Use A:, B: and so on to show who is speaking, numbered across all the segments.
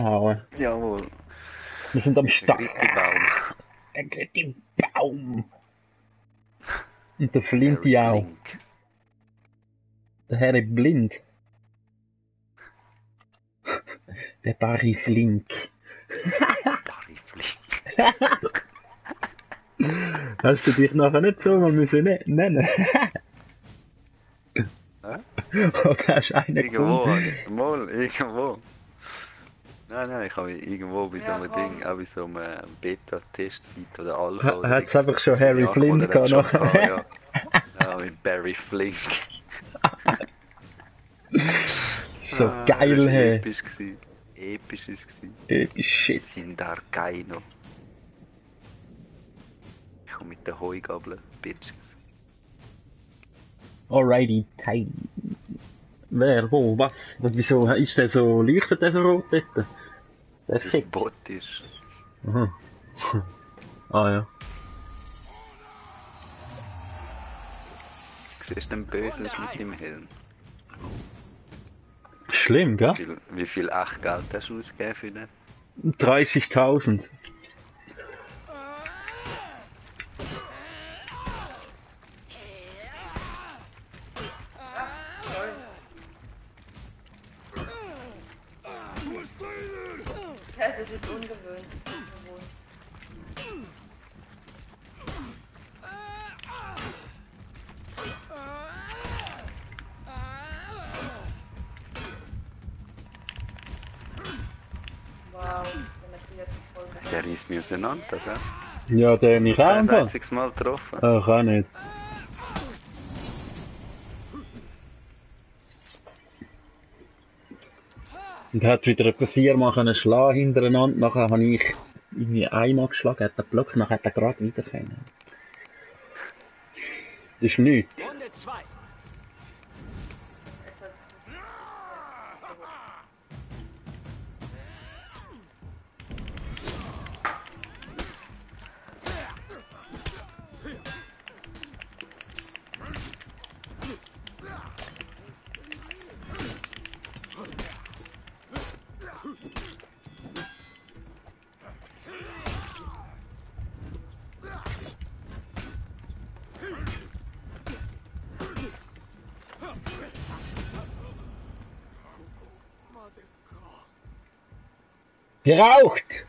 A: umhauen.
B: Jawohl.
A: Wir sind am
B: Der
A: Start.
B: Gritti-Baum.
A: Der Gritti-Baum. Und der Flinti
B: Harry
A: auch.
B: Blink.
A: Der Harry Blind. Der Barry Flink.
B: Barry Flink.
A: Hast du dich nachher nicht so mal müssen nennen?
B: Hä?
A: Oder hast du einen
B: Irgendwo,
A: gefunden?
B: mal, irgendwo. Nein, ich habe mich irgendwo bei so einem
C: Ja, komm.
B: Ding, auch bei so einem Beta-Test-Seite oder Alpha oder
A: Hat es
B: irgend
A: einfach
B: so
A: schon
B: etwas, wo
A: Harry
B: ich
A: Flint
B: angeklickt habe,
A: gehabt
B: hat's schon
A: nachher?
B: gehabt, ja. Ja, mit Barry Flink.
A: So
B: Das
A: geil,
B: war
A: hey.
B: episch gewesen. Episch ist es gewesen.
A: Episch shit.
B: Sindargaino. Ich komme mit der Heugabel, Bitches.
A: Alrighty, tiny. Wer, wo, was? Wieso ist der so, leuchtet der so rot dort? Der
B: Das ein
A: Fick.
B: Bot ist.
A: Aha. Ah ja.
B: Siehst du den Böses mit dem Helm?
A: Schlimm, gell?
B: Wie viel Echtgeld hast du ausgegeben für den?
A: 30.000.
C: Ja, das ist ungewöhnlich. Wow, der Matthias ist voll gut.
B: Der reißt mich auseinander, gell?
A: Ja, der mich auch
B: Kein
A: im Fall.
B: einziges Mal getroffen.
A: Ach, auch nicht. Und er hat wieder etwa 4-mal können schlagen hintereinander. Nachher habe ich irgendwie einmal geschlagen, hat er Block, nachher hat er gerade wieder können. Das ist nichts.
D: Runde 2.
C: Jetzt hat
A: Geraucht!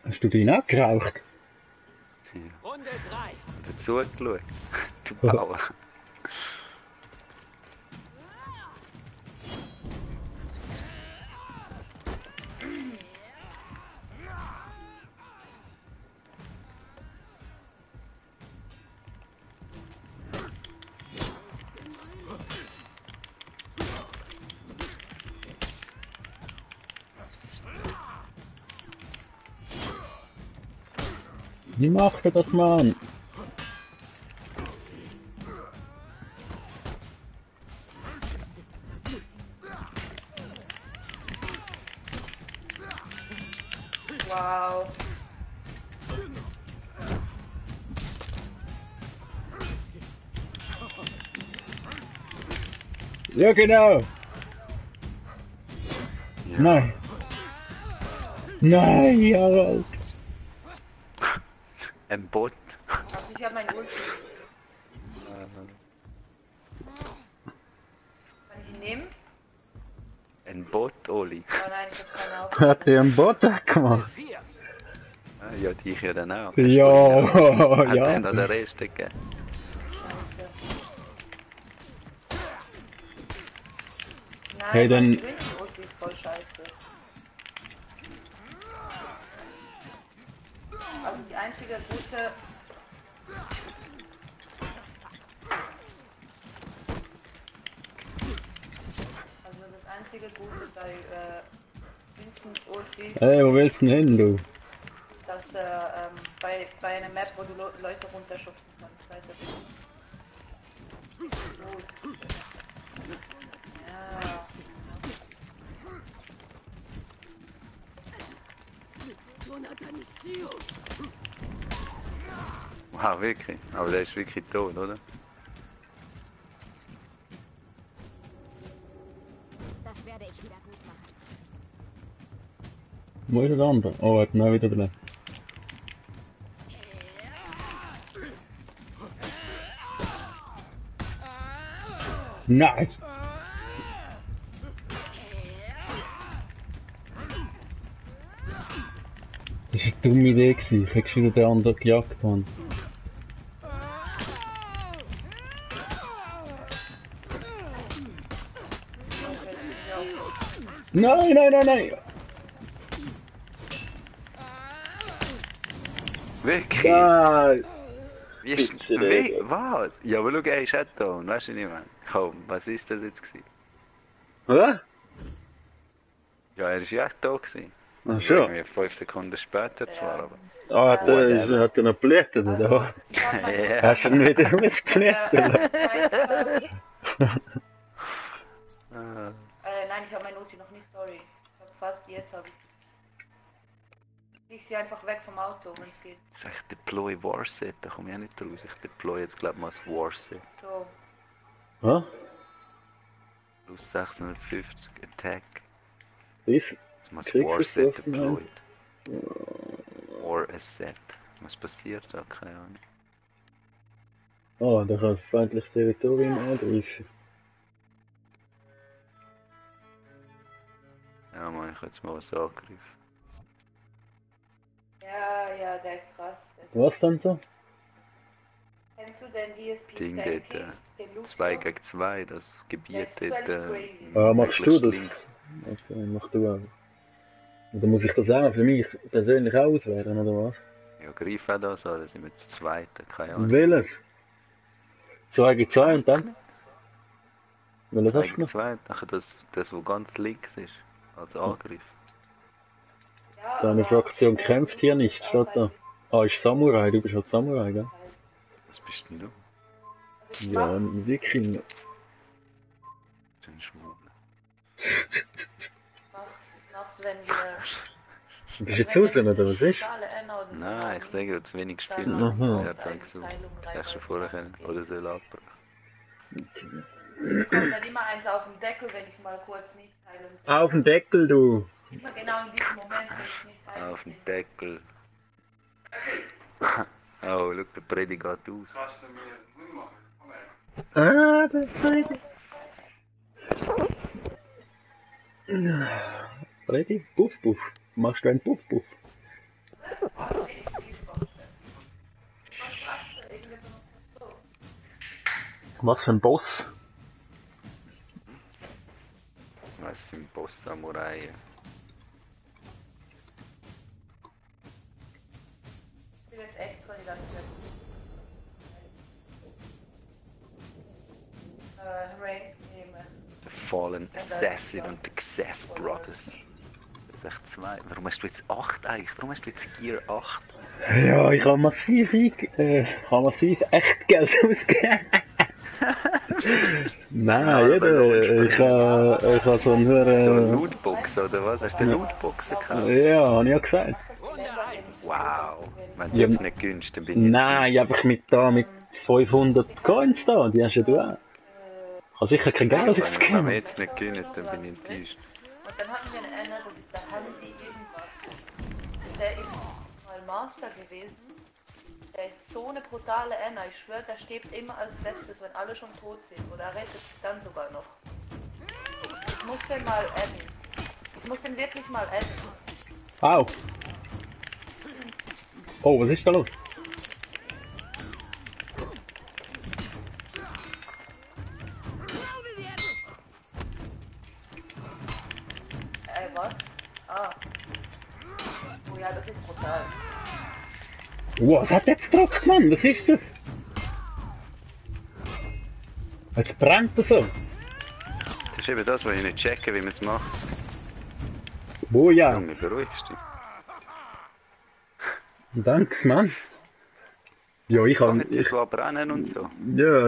A: Hast du den auch geraucht?
D: Runde 3.
B: Dazu geschaut. Du Bauer.
A: Wie macht er das, Mann?
C: wow.
A: Ja, genau!
B: Ja.
A: Nein! Nein, Harald!
B: Ein Bot.
C: Also ich habe mein Ulti. Kann ich ihn nehmen?
B: Ein Bot, Oli.
C: Oh nein, ich habe keine Aufgabe.
A: Hat der einen Bot gemacht?
D: 4.
B: Ah, ja, dich ja dann auch.
A: Ja,
B: Hat
A: ja.
B: dann noch den Rest gegeben.
C: Scheiße. Nein,
A: Hey, dann-
C: mein Ulti ist voll scheiße. Also die einzige gute... Also das einzige Gute bei Vincent Ulti,
A: Hey, wo willst du denn hin, du?
C: dass bei einer Map, wo du Leute runterschubsen kannst, weißt du. Gut. Ja.
B: Wow, wirklich. Aber der ist wirklich tot, oder?
E: Das werde ich wieder gut machen.
A: Wo ist der andere? Oh, er hat ihn auch wieder drin. Nice! Das war eine dumme Idee gewesen. Ich hätte schon wieder den anderen gejagt haben. Nein, nein, nein, nein!
B: Wirklich?
A: Nein!
B: Wie ist...
A: Bitte
B: Wie?
A: nicht.
B: Was? Ja, aber schau, er ist auch da. Und weißt du nicht, Mann? Komm, was ist das jetzt gewesen?
A: Oder?
B: Ja, er ist ja echt da gewesen.
A: Ach
B: Also
A: so.
B: irgendwie 5 Sekunden später zwar, aber...
A: Ah, hat er noch geblättert, oder?
C: Ich hab meine
B: Ja.
A: Hast du ihn wieder ausgeblättert?
C: Nein, ich habe meine Noti noch nicht, sorry. Ich habe fast, jetzt habe ich. Ich sie einfach weg vom Auto, wenn es geht.
B: Das ist echt Deploy Warset, da komme ich auch nicht raus. Ich deploy jetzt glaube ich mal das Warset.
C: So.
A: Was?
B: Plus 650 Attack.
A: Ist?
B: Jetzt muss
A: Kriegst du
B: Warset
A: das
B: deployed. War Asset. Was passiert da? Keine Ahnung.
A: Oh, da kann das feindliche Territorium angreifen.
B: Ja, Mann, ich habe jetzt mal was angegriffen.
C: Ja, der ist krass. Der ist
A: Was denn so?
C: Kennst du den DSP
B: Ding
C: Stanky?
B: dort,
C: Den Lucio?
B: 2 gegen 2, das
C: Der
B: Gebiet
C: ist
B: dort.
C: völlig crazy.
A: Ah, machst du das?
B: links.
A: Okay, mach du auch. Oder muss ich das auch für mich persönlich auch auswählen, oder was?
B: Ja, greif auch das an, da sind wir zu zweit, keine Ahnung.
A: Welches? 2 gegen 2 und dann? Welches
B: 2
A: hast du
B: gegen
A: noch?
B: 2, nachher das wo ganz links ist, als Angriff.
C: Ja,
A: Deine
C: aber-
A: Fraktion kämpft hier nicht, steht da. Ah, ist Samurai, du bist halt Samurai, gell?
B: Was bist denn du?
C: Also ich
A: Ja,
C: mach's,
A: ein Wikinger.
B: Ich bin schwul.
C: mach's, wenn wir...
A: Bist du jetzt raus, oder was ist?
B: Nein, ich sage, zu wenig gespielt.
A: Aha.
B: Er hat es gesucht. Hättest du vorher können. Oder soll abbrechen.
C: Ich komme dann immer eins auf den Deckel, wenn ich mal kurz nicht heilen bin.
A: Auf den Deckel, du!
C: Immer genau in diesem Moment, wenn ich nicht heilen
B: Auf
C: bin.
B: den Deckel. Oh, schau, der Predi geht aus.
A: Ah, das zweite. Ready? Puff, puff. Machst du einen Puff, puff? Was für ein Boss?
B: Was für ein Boss Samurai.
C: Ich will jetzt extra die ganze Zeit. Rank nehmen.
B: The Fallen Assassin und the Access Brothers. Das ist echt 2. Warum hast du jetzt 8 eigentlich? Warum hast du jetzt Gear 8?
A: Ja, ich habe massiv echt Geld ausgegeben. Nein, jeder. Ich habe so einen
B: So eine
A: höheren.
B: Lootbox oder was? Hast du eine Lootbox gekauft?
A: Ja, habe ich ja gesagt.
B: Wow. Wenn du
A: Ja,
B: jetzt nicht gönnst, dann bin ich...
A: Nein, einfach mit 500 Coins da, die hast ja du auch. Ich habe sicher kein Geld
B: Wenn wir
A: ausgegeben.
B: jetzt nicht gönnen, dann bin ich enttäuscht.
C: Und dann hatten wir einen Enner, das ist der Hansi irgendwas. Der ist mal Master gewesen. Der ist so eine brutale Enner. Ich schwöre, der stirbt immer als letztes, wenn alle schon tot sind. Oder er rettet sich dann sogar noch. Ich muss den mal adden. Ich muss den wirklich mal adden.
A: Au! Oh, was ist da los?
C: Was? Ah. Oh ja, das ist brutal.
A: Wow, was hat jetzt gedruckt, Mann? Was ist das? Jetzt brennt er so.
B: Das ist eben das, was ich nicht checke, wie man es macht.
A: Oh ja,
B: Junge, beruhigst dich.
A: danke, Mann. Ja, ich
B: Kann
A: habe
B: nicht das brennen und so.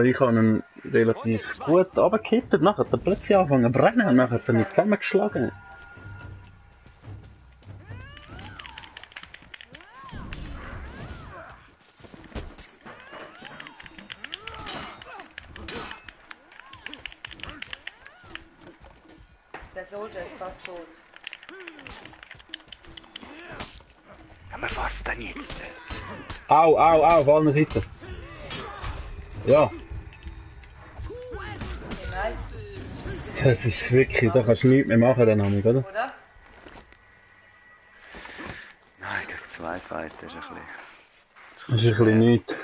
A: ich habe ihn relativ gut runtergekippt, nachher hat er plötzlich angefangen zu brennen und nachher hat er mich zusammengeschlagen.
C: Der Soldier ist fast tot.
B: was denn jetzt?
A: Au, au, au, auf allen Seiten. Ja,
C: Nice,
A: das ist wirklich, da kannst du nichts mehr machen, dann Amig, oder?
C: oder?
B: Nein, gegen 2 Fighter ist ein bisschen...
A: Das ist ein bisschen nichts.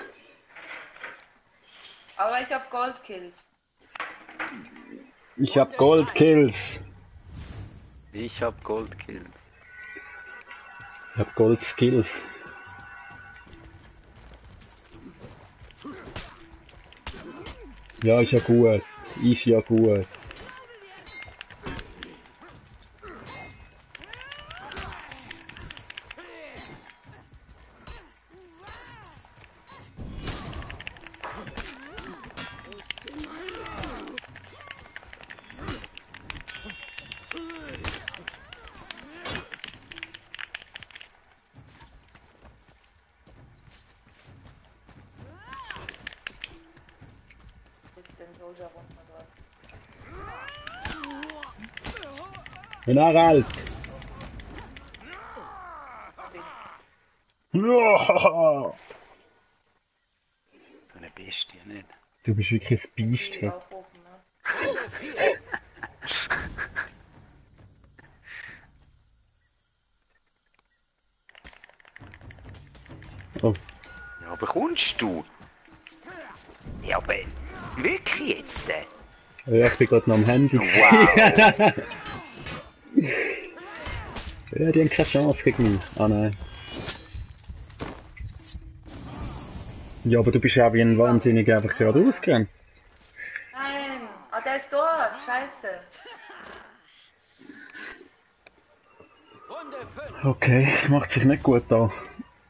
C: Aber ich hab Goldkills.
A: Ich hab Goldkills.
B: Ich hab Goldkills.
A: Ich hab Goldskills. Ja, ist ja gut. Ist ja gut.
C: Jetzt den Doja runter dort.
A: Und Harald. Ja.
B: So eine Bestie, nicht?
A: Du bist wirklich ein Biest.
C: Die
A: Hey.
C: aufrufen, ne?
A: Oh.
B: Ja, aber kommst du? Ja, aber wirklich jetzt?
A: Ja, ich bin gerade noch am Handy.
B: Wow!
A: Ja, die haben keine Chance gegen mich. Ah nein. Ja, aber du bist ja wie ein Wahnsinniger einfach gerade ausgerannt.
C: Nein! Ah, der ist dort! Scheiße!
D: Runde 5.
A: Okay, macht sich nicht gut da.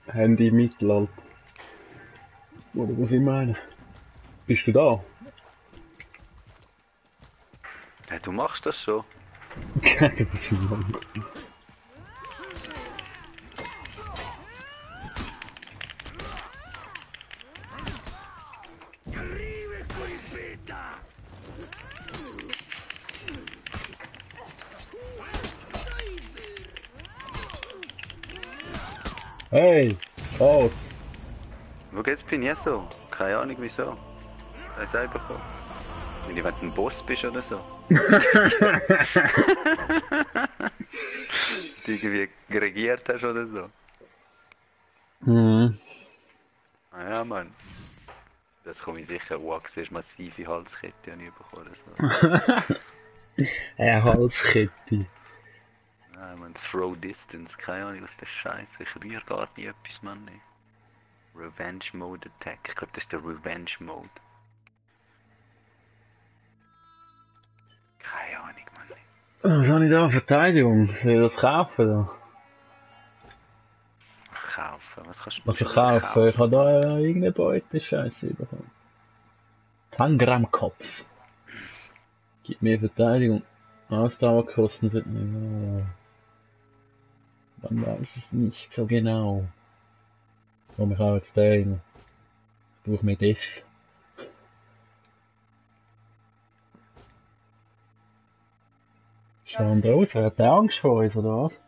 A: Handy im Mittelalter. Oder was ich meine? Bist du da?
B: Ja, du machst das schon.
A: Du bist ein Mann. Hey, raus!
B: Wo jetzt bin ich so? Keine Ahnung wieso. Ich weiß einfach bekommen. Wenn du ein Boss bist oder so. Du irgendwie regiert hast oder so.
A: Mhm.
B: Ah ja, Mann. Das komme ich sicher. Wow, siehst massive Halskette habe ich bekommen. So.
A: Eine Halskette.
B: Ja, man, Throw Distance. Keine Ahnung, was das Scheiße. Ich rühre gar nicht etwas, Mann. Ey. Revenge Mode Attack. Ich glaube, das ist der Revenge Mode. Keine Ahnung, Mann. Ey.
A: Was habe ich da? Verteidigung? Soll ich das kaufen da?
B: Was kaufen? Was kannst du
A: Was ich
B: schon
A: kaufe? Ich habe da irgendeine Beute-Scheiße bekommen. Tangram-Kopf. Gib mir Verteidigung. Ausdauerkosten wird mir. Man weiß es nicht so genau. Komm, ich habe jetzt den. Ich brauche mehr Def. Schauen da aus, wer hat der Angst vor uns, oder was?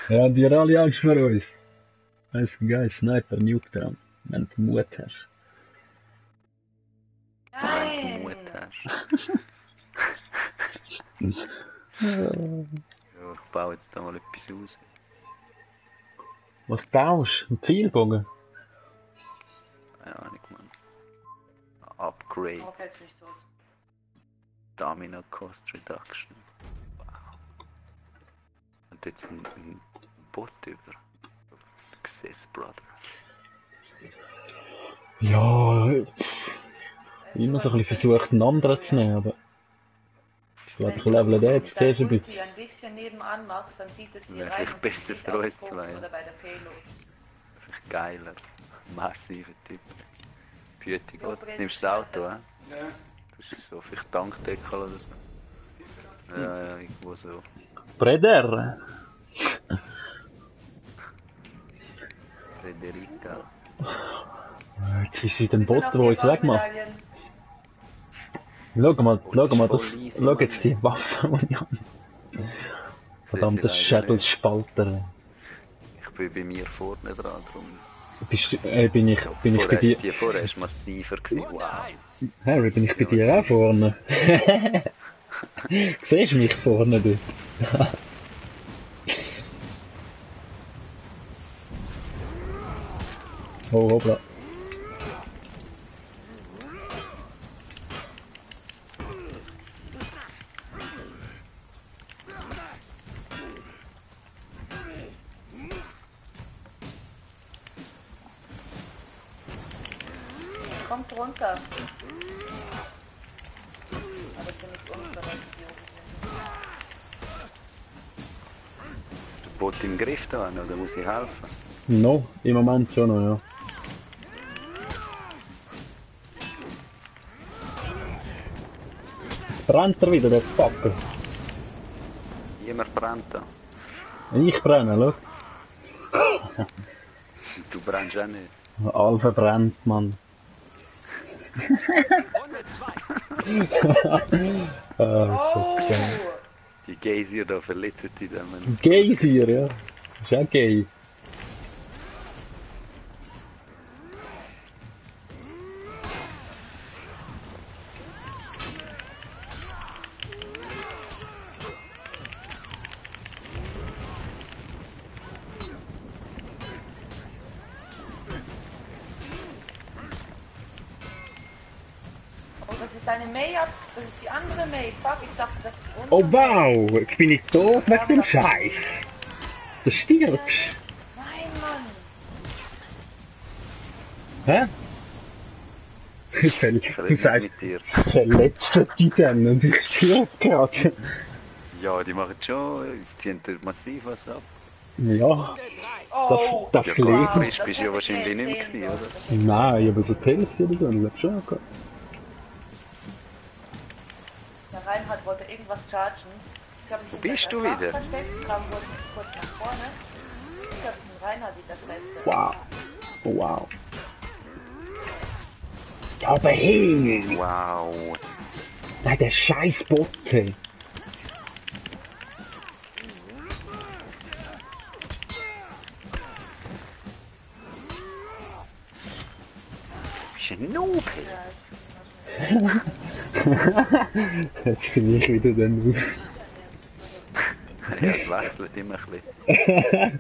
A: Ja, die haben alle Angst vor uns. Weiss du, geil, Sniper, Nuke dran. Wenn du Mut hast.
B: Wenn du
C: Nein!
B: Mut hast. Ja, ich baue jetzt da mal etwas aus.
A: Was baust du? Ein Pfeilbogen?
B: Keine Ahnung, Mann. Upgrade.
C: Oh, jetzt bin ich tot.
B: Stamina Cost Reduction. Wow. Und jetzt ein Bot über. Access Brother.
A: Ja, immer so ein bisschen versucht, einen anderen zu nehmen, aber ich glaube, ich level den jetzt zuerst ein
C: Wenn du
A: bisschen.
C: ein bisschen nebenan machst, dann sieht es hier
B: Wäre
C: rein.
B: vielleicht
C: und
B: besser
C: sieht
B: für
C: auf
B: uns
C: dem
B: zwei.
C: Punkt oder bei der Payload.
B: Vielleicht geiler. Massiver Typ. Gütig,
C: So
B: oder?
C: brennt
B: Nimmst du das
C: es
B: Auto, hä? Ja. Das ist so vielleicht Tankdeckel oder so. Ja, irgendwo so.
A: Breder!
B: Frederica.
A: Jetzt ist wieder ein
C: Ich bin
A: Bot,
C: auf
A: der
C: die
A: uns wegmacht.
C: Goldmedaillen.
A: Schau mal,
B: Oh, das ist
A: schau
B: voll easy,
A: jetzt
B: Mann,
A: die Waffe, die ich habe. Verdammter Schädelspalter.
B: Ich bin bei mir vorne dran, drum.
A: Bin ich bei dir?
B: Die vorher war massiver gewesen.
D: Runde
B: Wow.
D: 1.
A: Harry, bin ich bei dir auch vorne? Siehst du mich vorne dort? Oh, hoppla.
C: Kommt runter. Aber das sind nicht unsere Idioten.
B: Der Boot im Griff da, oder muss ich helfen?
A: No, im Moment schon noch, ja. Brennt er wieder, der Fucker?
B: Jemand brennt da.
A: Ich brenne, schau.
B: Du brennst auch nicht.
A: Alpha brennt, Mann.
D: Runde 2.
C: Oh!
B: Die Geysir da verletzt die dann, wenn es
A: Geysir, ja. Ist auch gay.
C: Oh, das ist eine May ab. Das ist die andere May. Fuck, ich dachte, das ist unsere
A: Oh wow, jetzt bin ich tot wegen dem Scheiß. Du stirbst.
C: Nein, Mann.
A: Hä? Du sagst,
B: mit dir.
A: verletzte Titan und ich stirb gerade.
B: Ja, die machen schon, sie ziehen dort massiv was ab.
A: Ja,
D: Runde 3.
C: Oh!
A: das
B: Ja,
A: Leben.
B: Gott, bist
C: das
B: du ja
C: hätte
B: wahrscheinlich
C: ich
B: nicht mehr
C: jetzt sehen
B: gewesen,
C: sollen.
B: oder?
A: Nein, aber so die Hälfte oder so, ich glaube schon. Okay.
C: Der Reinhard wollte irgendwas chargen. Ich habe mich
B: Wo
C: hinter
B: bist
C: der
B: du
C: Wand
B: wieder?
C: versteckt, kam kurz nach vorne. Ich habe den Reinhard in der Fresse.
A: Wow. Oh, wow. Aber hey!
B: Wow.
A: Nein, der scheiß Botte.
B: Bist du ein Noob?
A: Jetzt bin ich wieder der Noob.
B: Ja, es wechselt immer ein bisschen.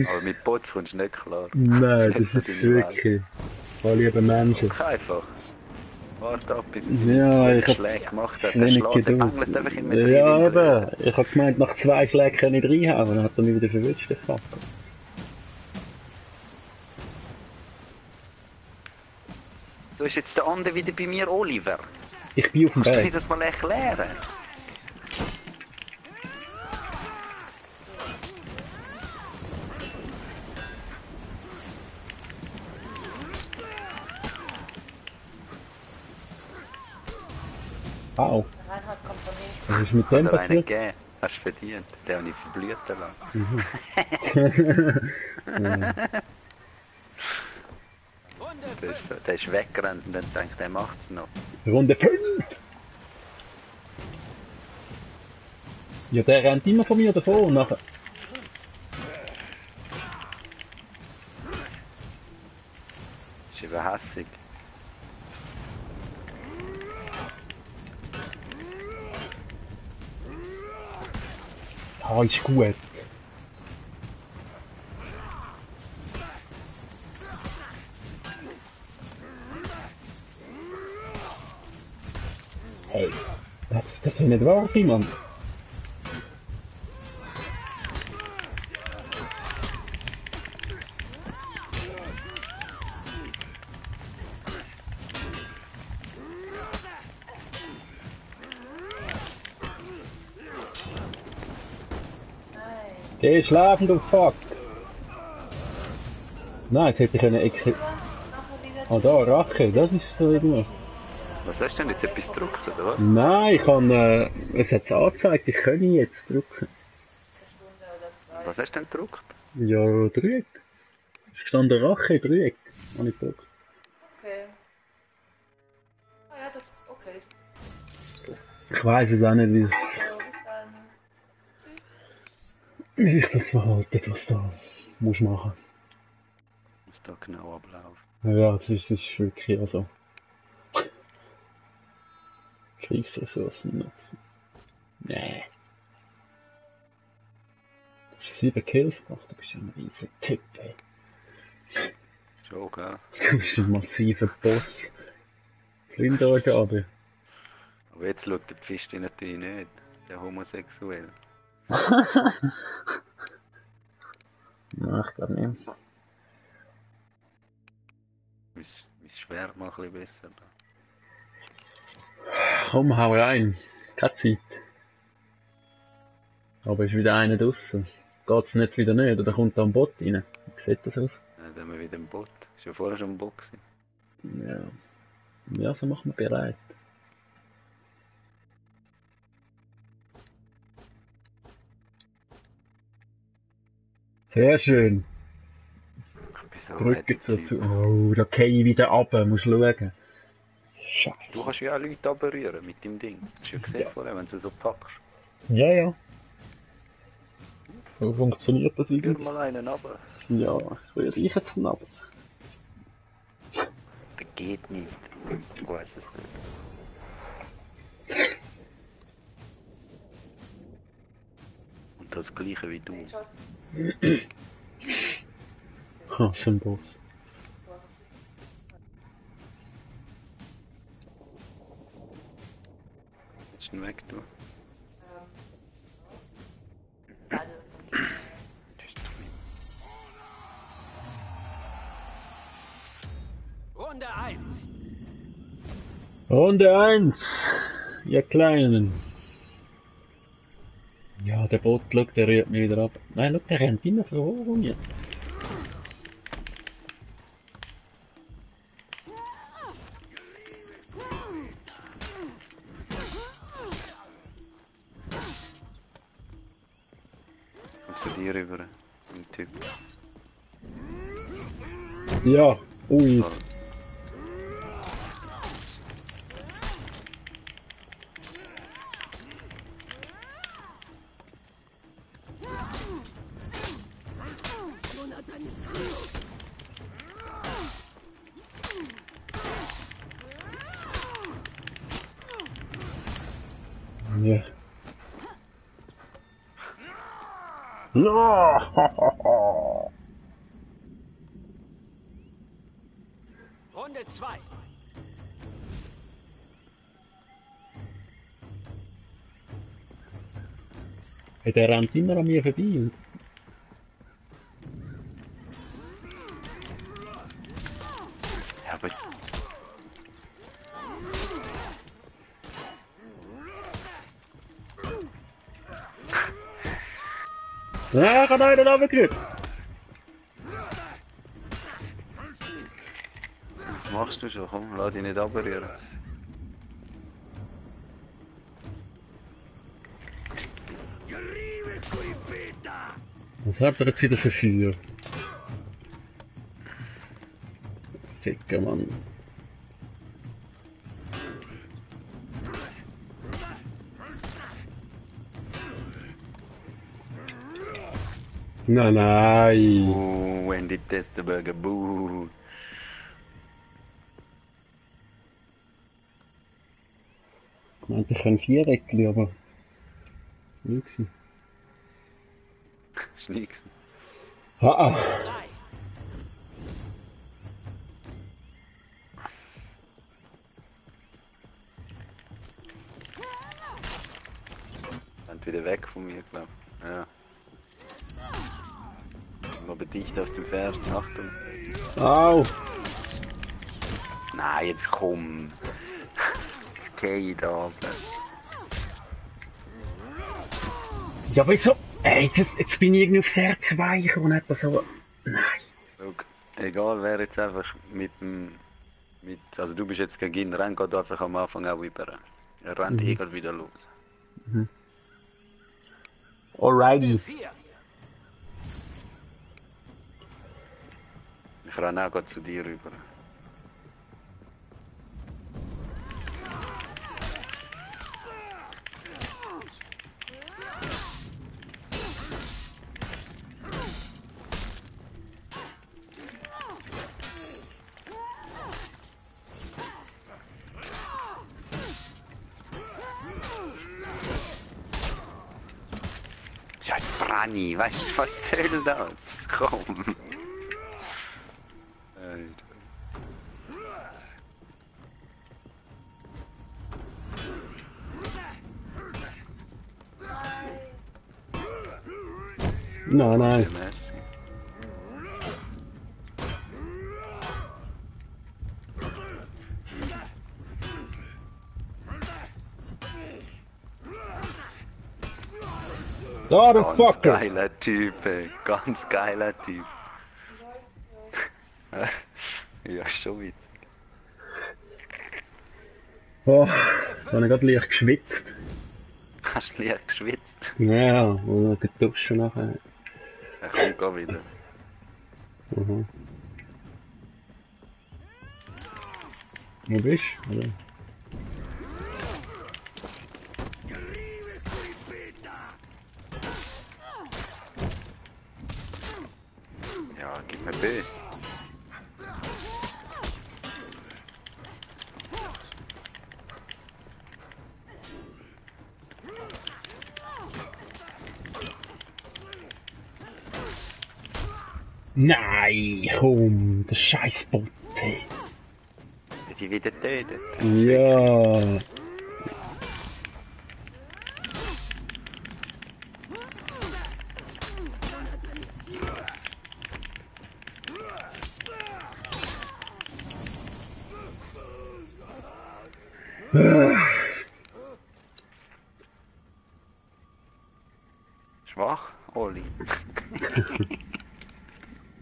B: Aber mit Bots kommst du nicht klar.
A: Nein, das
B: Jetzt
A: ist
B: deine Welt.
A: wirklich... Oh, liebe Menschen.
B: Guck einfach. Warte ab, bis es
A: Ja,
B: zwei
A: ich hab
B: Schläge gemacht hat. Der
A: wenig
B: schlägt, der
A: Geduld.
B: bängelt einfach immer
A: Ja,
B: drin.
A: eben. Ich hab gemeint, nach 2 Schlägen kann ich nicht reinhauen, dann hat er mich wieder verwünscht, der Fucker.
B: Du bist jetzt der andere wieder bei mir, Oliver.
A: Ich bin auf dem
B: Kannst du mir
A: Berg.
B: das mal erklären?
A: Au,
C: Der Reinhard kommt von hinten.
A: was ist mit dem
B: Oder einen
A: passiert?
B: gegeben. Hast du verdient. Den habe ich verblüten lassen.
D: Runde
B: Der
D: 5.
B: ist, so, der ist weggerannt und dann denkt er macht's noch.
A: Runde 5! Ja, der rennt immer von mir davon und nachher...
B: Ist überhässig.
A: Ah, ist gut. Hey, das kann nicht wahr sein, Mann.
C: Nein.
A: Geh schlafen, du Fuck! Nein, jetzt hätte ich eine Ecke...
C: Nachher wieder
A: Ah, da, Rache, das ist so irgendwas.
B: Was hast du denn jetzt? Etwas gedruckt, oder was?
A: Nein, ich kann... es hat angezeigt, ich kann jetzt drücken.
C: eine Stunde oder 2.
B: Was hast du denn gedruckt?
A: Ja, Dreieck. Es gestanden Rache, Dreieck. Habe ich gedrückt.
C: Okay. Ah ja, das ist okay.
A: Ich weiß es auch nicht, wie es...
C: So, bis dann.
A: wie sich das verhaltet, was da musst machen.
B: Was da genau abläuft.
A: Ja, das ist wirklich also. Kriegsressourcen nutzen. Nee. Du hast 7 Kills gemacht, du bist ja ein riesen Typ, ey.
B: Schon, gell?
A: Du bist ein massiver Boss. Plündergabe.
B: Aber jetzt schaut der Pfisti natürlich nicht. Der Homosexuell.
A: Nein, ich glaube nicht.
B: Mein Schwert mal ein bisschen besser. Da.
A: Komm, hau rein. Keine Zeit. Aber ist wieder einer draussen. Geht's jetzt wieder nicht, oder kommt da ein Bot rein? Wie sieht das aus?
B: Ja, dann haben wir wieder einen Bot. Ist ja vorher schon ein Bot gewesen.
A: Ja. Ja, so machen wir bereit. Sehr schön.
B: Wieso
A: Brücke
B: hat der
A: zu.
B: Typ-
A: Oh, da geh ich wieder runter, musst schauen. Scheiße.
B: Du kannst ja auch Leute berühren mit dem Ding. Hast du ja gesehen
A: Ja.
B: vorher, wenn du so packst.
A: Ja, ja. So funktioniert das
B: Rühr
A: irgendwie?
B: mal einen runter.
A: Ja, ich rühre dich jetzt ab.
B: Der geht nicht. Ich weiß es nicht. Und das gleiche wie du.
A: Ha, so ein Boss.
B: Willst du ihn weg tun?
C: Also,
B: Das ist drin.
D: Runde 1.
A: Runde 1, ihr Kleinen. Ja, der Bot, schau, der rührt mich wieder ab. Nein, schau, der rennt immer vor mir.
B: Und zu dir rüber. Ein Typ.
A: Ja, ui.
B: So.
A: Ja. No!
D: Runde 2.
A: Hey, der rennt immer an mir vorbei.
B: Ja, aber
A: Ja, ich hab einen runtergerührt.
B: was machst du schon? Komm, lass dich nicht abrühren.
A: Was hat er jetzt wieder für Feuer? Ficker, Mann. Nein, nein.
B: Oh, Wendy Testerberger, buh.
A: Ich meinte, ich kann 4 Eckli, aber... Nix.
B: Ist nix.
A: Ah,
D: 3.
B: Rennt wieder weg von mir, glaub. Ja. Aber dicht auf dem Fersen, Achtung.
A: au.
B: Nein, jetzt komm. Jetzt geh ich da.
A: Ja, wieso? Ey, jetzt bin ich irgendwie aufs R2 gekommen und hab das so... Nein.
B: Schau, egal wer jetzt einfach mit dem... also du bist jetzt gegen ihn, rennt geht einfach am Anfang auch über. Er rennt eh grad wieder los.
A: Alrighty.
D: 4.
B: Ich renne auch grad zu dir rüber. Ja, jetzt Branni, weißt du, was soll das? Komm. Alter.
A: Nein, nein.
B: Ja, merci.
A: Oh, der
B: Ganz
A: Fucker!
B: geiler Typ, ey. Ganz geiler Typ. Ja, schon witzig.
A: Oh, jetzt habe ich gerade leicht geschwitzt.
B: Hast du leicht geschwitzt?
A: Ja, und dann duschen nachher.
B: Er kommt gar wieder.
A: Mhm. Wo bist du? Oder?
B: Ja, gib mir böse.
A: Nein, komm, der scheiß Botte.
B: Die wieder tötet.
A: Ja.
B: Schwach, Oli.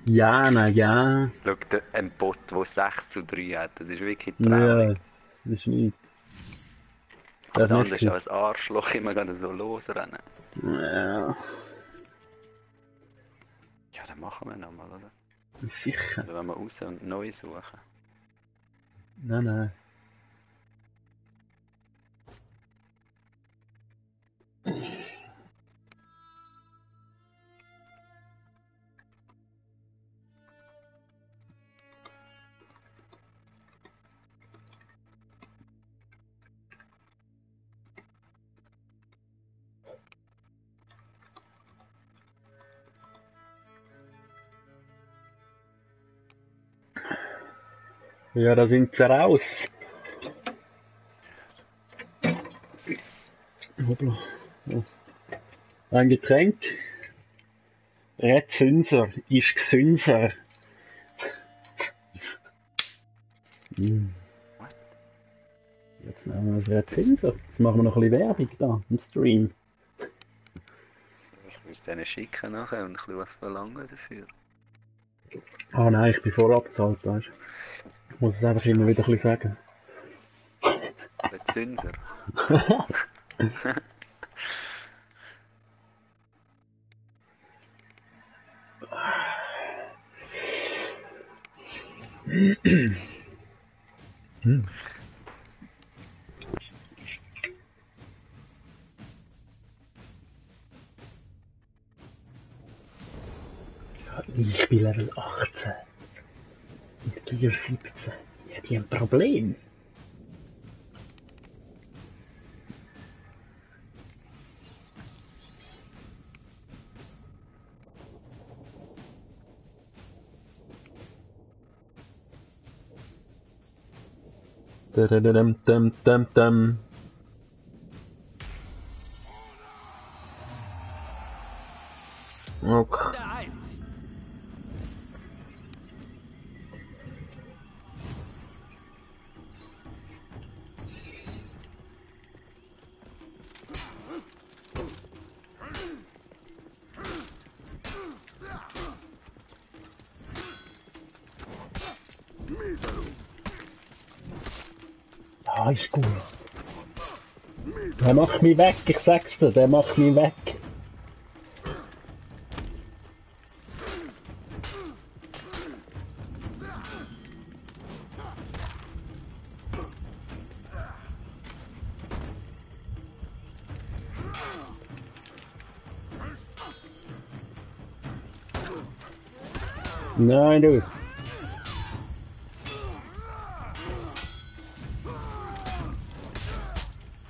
A: Ja, na ja.
B: Schau, ein Bot, der 6:3 hat, das ist wirklich
A: Ja,
B: traurig.
A: das ist nicht.
B: Aber
A: Das
B: der
A: ist
B: andere ist
A: nicht.
B: als Arschloch immer gerade so losrennen.
A: Ja,
B: Ja, dann machen wir nochmal, oder?
A: sicher.
B: Oder wenn wir raus und neu suchen.
A: Nein, nein. Ja, da sind sie raus. Hoppla. Ja. Ein Getränk. Red Sünser ist Gesünser.
B: What?
A: Jetzt nehmen wir das Red Sünser. Jetzt machen wir noch ein bisschen Werbung da im Stream.
B: Ich muss denen schicken nachher und ein bisschen was verlangen dafür.
A: Ah nein, ich bin vorab bezahlt, weißt du. Ich muss es einfach immer wieder ein bisschen sagen.
B: Der Zünser.
A: Ich bin Level 18. Mit Gear 17. Ja, die haben ein Problem. Dam. Okay.
D: Runde 1.
A: Ah, ist gut. Der macht mich weg, ich sag's dir, der macht mich weg. Nein, du.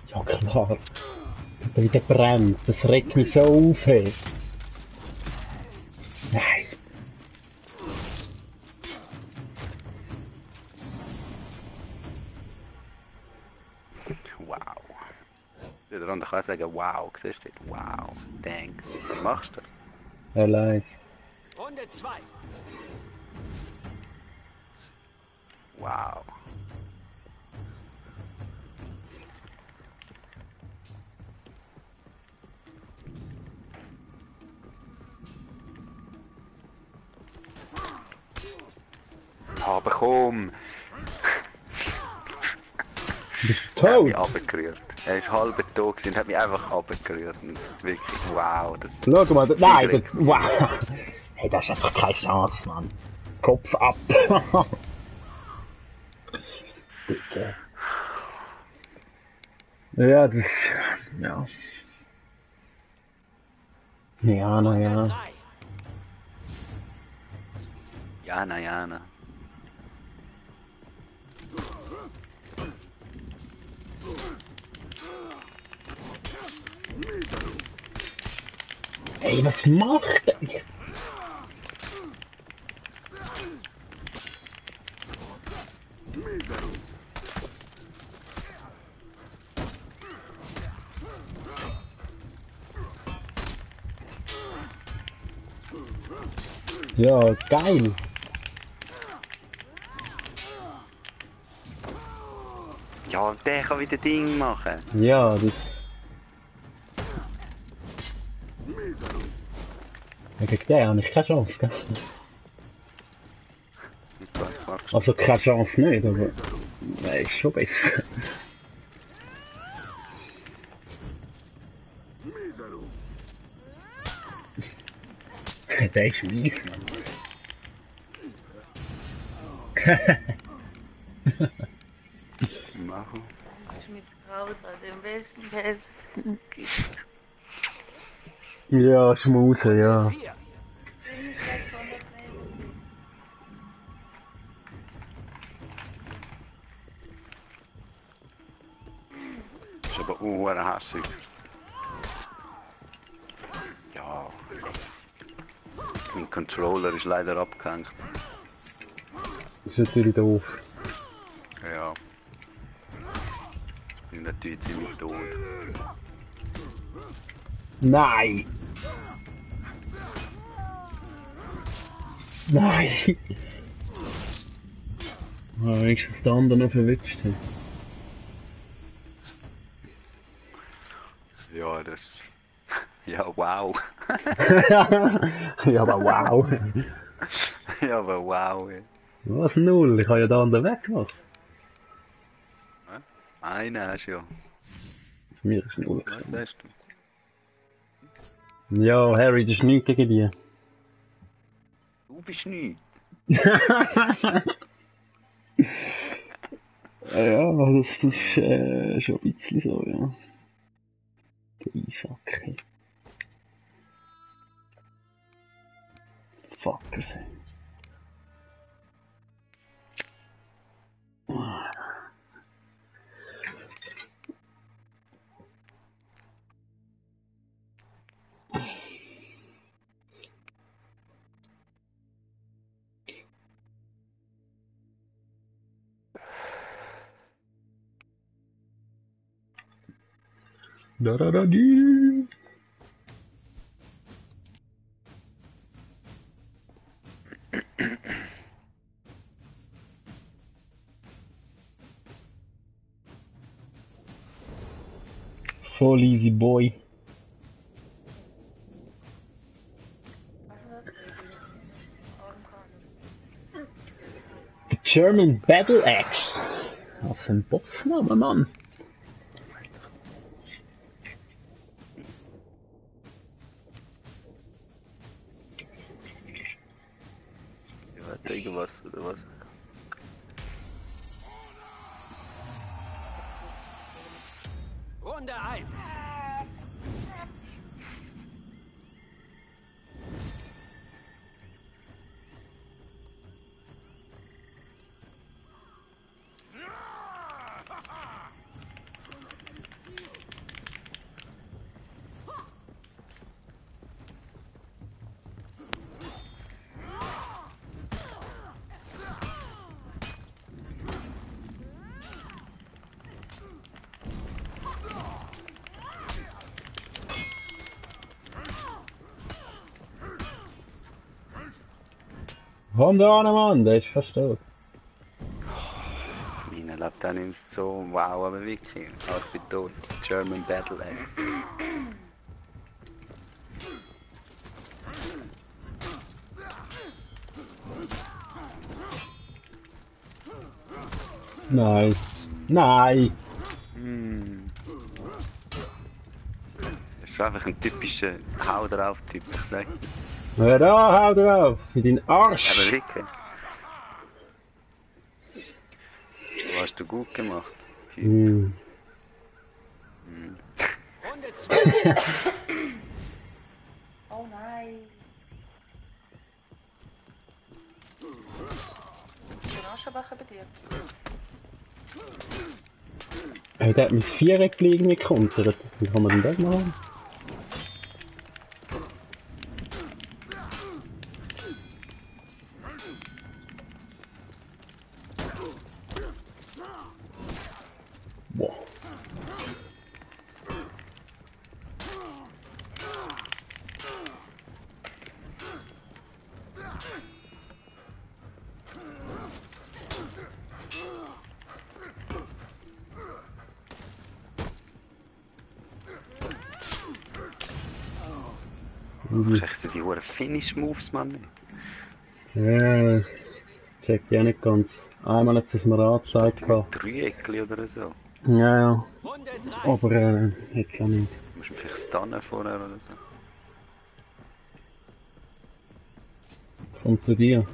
A: Ja, klar. Alter, wie der brennt. Das regt mich so auf, hey. Nein.
B: Wow. Der andere kann sagen, wow, siehst du? Wow, thanks. Wie machst du das?
A: Allein.
D: Runde 2.
B: Wow. Aber komm!
A: Bist du
B: Er hat
A: tot?
B: mich runtergerührt. Er ist halb tot gewesen und hat mich einfach runtergerührt. Und wirklich, wow. Das,
A: Schau mal,
B: das
A: nein,
B: Zeug-
A: das, wow. Hey, das ist einfach keine Chance, Mann. Kopf ab. Bitte. Ja, das, ja. Ja,
D: Runde
A: naja.
D: 3.
B: Jana, Jana.
A: Ey, was macht er? Ja, geil.
B: Ja, der kann wieder Ding machen.
A: Ja, das... Ja, gegen den habe ich keine Chance, gell?
B: Was machst du?
A: Also keine Chance nicht, aber... Nein, ist schon besser. Der ist mies, Mann.
B: Machen.
C: Ich mit Braut an dem besten gibt.
A: Ja, Schmuse, ja.
D: 4.
C: Bin ich 600 Meter.
B: Das ist aber unhasig. Ja. Mein Controller ist leider abgehängt.
A: Das ist natürlich doof.
B: Ja. Ich bin natürlich ziemlich tot.
A: Nein! Nein! Ah, wenigstens der andere noch verwitscht hat.
B: Ja, das... Ja, wow.
A: Ja, aber wow!
B: Ja, aber wow. Ey.
A: Was, null? Ich habe ja den anderen weggemacht.
B: Einen hast du ja.
A: Für mich ist null.
B: Was sagst du?
A: Ja, Harry, das ist nichts gegen die.
B: Du bist neu.
A: Ja, das ist schon ein bisschen so, ja. Der Isaac, ey. Fuckers, ey. Da da da die. Voll easy boy.
C: Was ist das? Augenbrauen.
A: The German Battle Axe. Was für ein Bossname, Mann.
B: Ja, hat irgendwas oder was?
D: Runde 1.
A: Komm da an, Mann, der ist fast tot.
B: Meine lebt auch nicht so wow, aber wirklich. Ah, ich bin tot. German Battle Axe.
A: Nein. Nein!
B: Mm. Das ist einfach ein typischer Hau drauf Typ, ich sag.
A: Hör da, hau drauf! In deinen Arsch!
B: Aber wirklich. Du hast du gut gemacht, Typ.
A: Hm.
D: Runde 2.
C: Oh nein. Ich bin auch schon wacher bei dir.
A: Hey, der hat mein Viereck irgendwie gekontert. Wie kann man denn das machen? Boah.
B: Du hast echt so die hohen Finish-Moves, Mann.
A: Ja, check ich auch nicht ganz. Einmal hat es mir angezeigt.
B: Die mit Dreieckli oder so.
A: Ja, ja.
D: Runde 3.
A: Aber jetzt auch nicht.
B: Du musst ihn vielleicht stunnen vorher oder so.
A: Komm zu dir.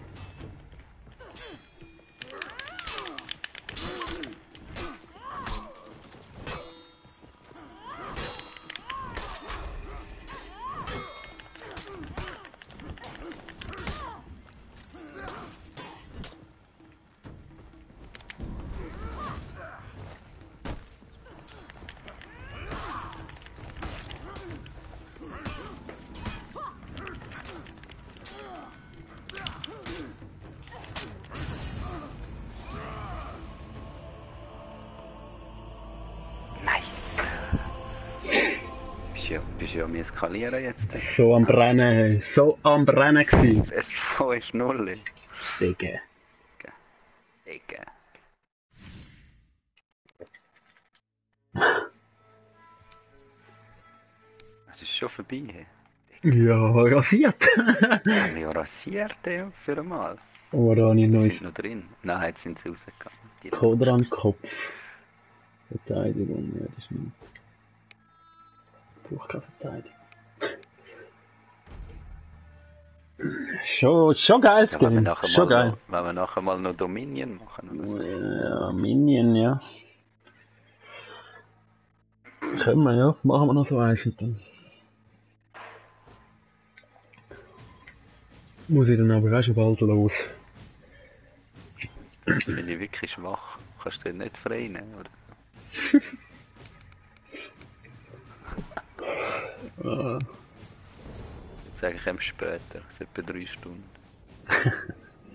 B: Nice! Bist ja am Eskalieren jetzt.
A: So am Brennen, hey. So am Brennen gewesen.
B: Es 5-0.
A: Digga.
B: Ecke. Das ist schon vorbei. Hey.
A: Ja, rasiert.
B: Haben wir ja rasiert, ja, für einmal.
A: Oh, da habe ich
B: Die
A: neues
B: sind noch drin. Nein, jetzt sind sie rausgegangen. Die
A: Kodran-Kopf. Verteidigung, ja, das ist nicht. Ich brauche keine Verteidigung. Schon geil, das
B: Ja, wenn wir
A: Game.
B: nachher
A: Schon
B: mal
A: geil.
B: noch, wenn wir nachher mal noch Dominion machen oder so.
A: Ja, Minion, ja. Können wir, ja. Machen wir noch so eins und dann. Muss ich dann aber auch schon bald los.
B: Das finde ich wirklich schwach. Kannst du den nicht frei nehmen, oder? Jetzt sage ich ihm später, es ist etwa 3 Stunden.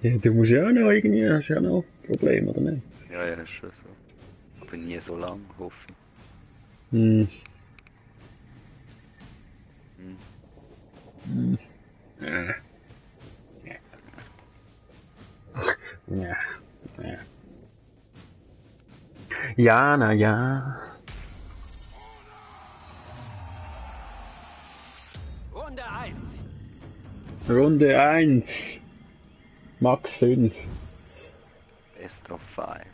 A: Ja, du musst ja auch noch irgendwie, hast ja noch Probleme, oder nicht?
B: Ja, ja, ist schon so. Aber nie so lang, hoffe ich.
A: Hm.
B: Hm.
A: Hm. Ja. Ja. Ja. Ja, na ja.
D: Runde 1.
A: Runde 1. Max 5.
B: Best of 5.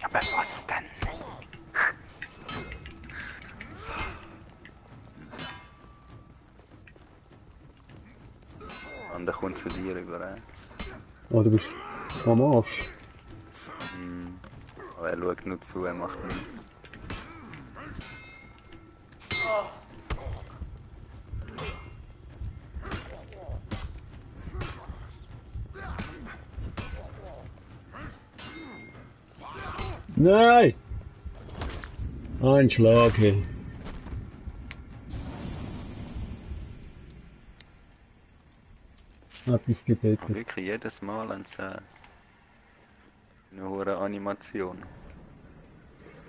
B: Aber was denn? Und der kommt zu dir über.
A: Oh, du bist am Arsch.
B: Aber er schaut nur zu, er macht nichts.
C: Oh,
A: Nein! Ein Schlag, hey. Hat mich
B: Aber
A: gebetet.
B: wirklich jedes Mal eine hohe Animation.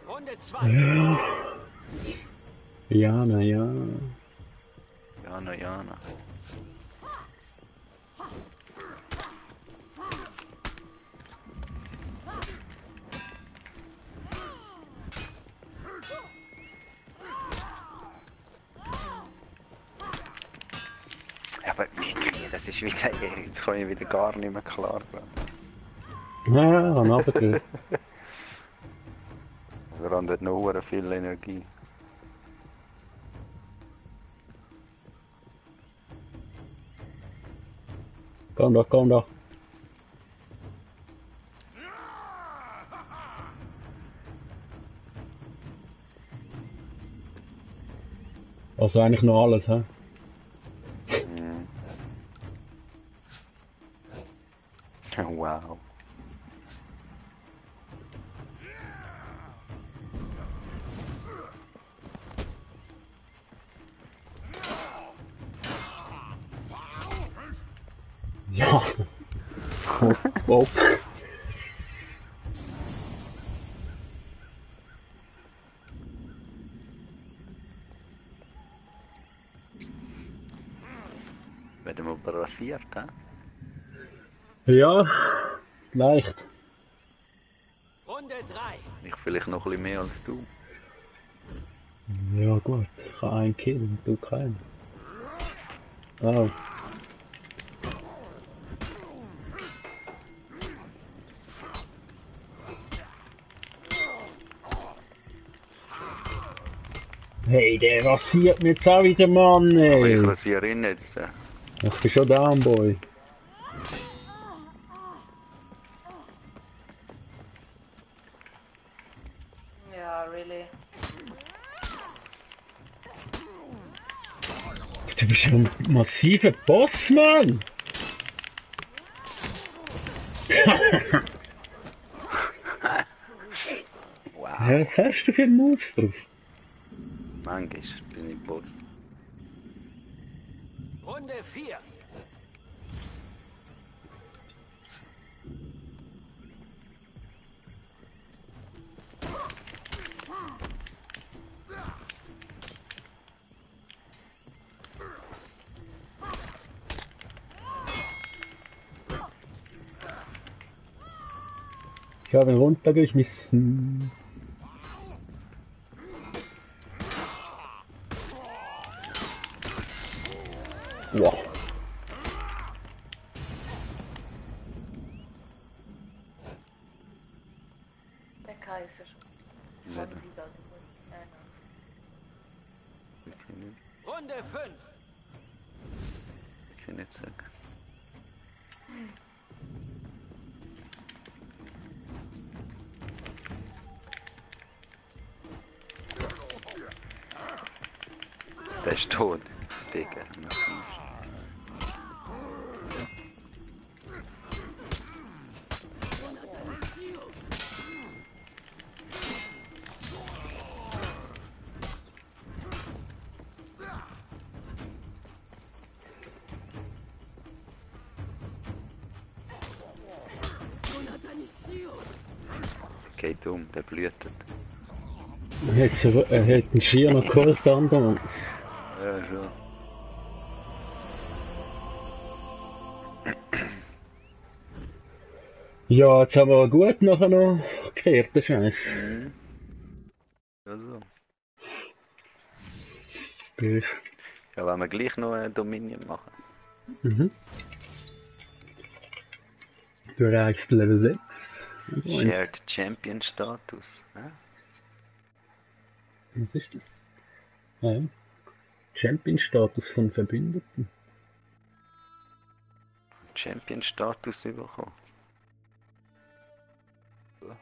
D: Runde 2.
A: Ja. Jana, ja.
B: Jana, Jana. Ja, aber irgendwie, das ist wieder, jetzt komme ich wieder gar nicht mehr klar.
A: Ja, an runtergedrückt.
B: Wir haben dort noch sehr viel Energie.
A: Komm doch, komm doch. Also eigentlich noch alles, hä?
B: Mhm. Wow.
A: Ja. Oh.
B: Werden wir rasiert, hä?
A: Ja, leicht.
D: Runde 3.
B: Ich vielleicht noch ein bisschen mehr als du.
A: Ja gut, ich habe einen Kill und du keinen. Oh. Hey, der rasiert mir jetzt auch wieder, Mann,
B: Aber ich
A: ey.
B: rasiere ihn jetzt.
A: Ich bin schon down, Boy.
C: Ja, really.
A: Du bist ja ein massiver Boss, Mann.
B: Wow.
A: Ja, was hast du für Moves drauf?
B: Manchmal bin ich Boss.
D: Runde 4.
A: Ich habe ihn runtergeschmissen. Wow.
C: Der Kai ist ja schon
B: Ja.
C: von Sieger geworden.
D: Runde 5.
B: Ich kann nicht sagen. Der ist tot, Digga. Massiv. Geht um, der blühtet.
A: Er hat einen Schier noch geholt, der andere Mann.
B: Ja, schon.
A: Ja, jetzt haben wir gut nachher noch gekehrt, der Scheiß.
B: Mhm. Also.
A: Böse.
B: Ja, wollen wir gleich noch ein Dominion machen?
A: Mhm. Du erreichst Level 6.
B: Shared Champion Status. Hä?
A: Was ist das? Ah, ja. Champion-Status von Verbündeten.
B: Champion Status bekommen. So.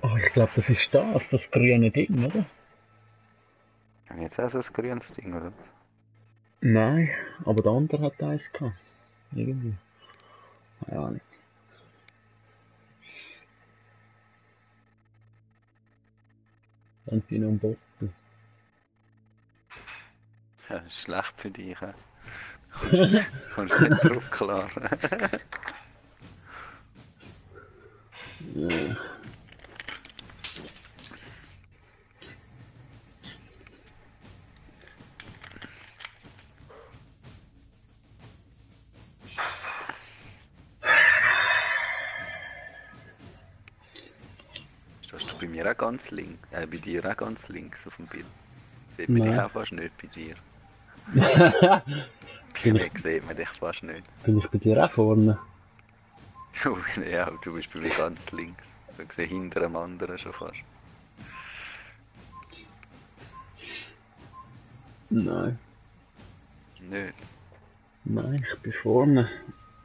A: Oh, ich glaube, das ist das grüne Ding, oder?
B: Haben wir jetzt auch so ein grünes Ding, oder was?
A: Nein, aber der andere hat eins gehabt. Irgendwie. Keine Ahnung. Dann bin ich am Botten.
B: Ja, das ist schlecht für dich, hä? Kommst nicht drauf klar.
A: Ja.
B: Stehst du bei mir auch ganz links? Bei dir auch ganz links auf dem Bild. Sieht man dich
A: Nein.
B: auch fast nicht bei dir.
A: Bin
B: Weg sieht man dich fast nicht.
A: Bin ich bei dir auch vorne?
B: Ja, du bist bei mir ganz links. So gesehen hinter dem anderen schon fast.
A: Nein.
B: Nicht.
A: Nein, ich bin vorne.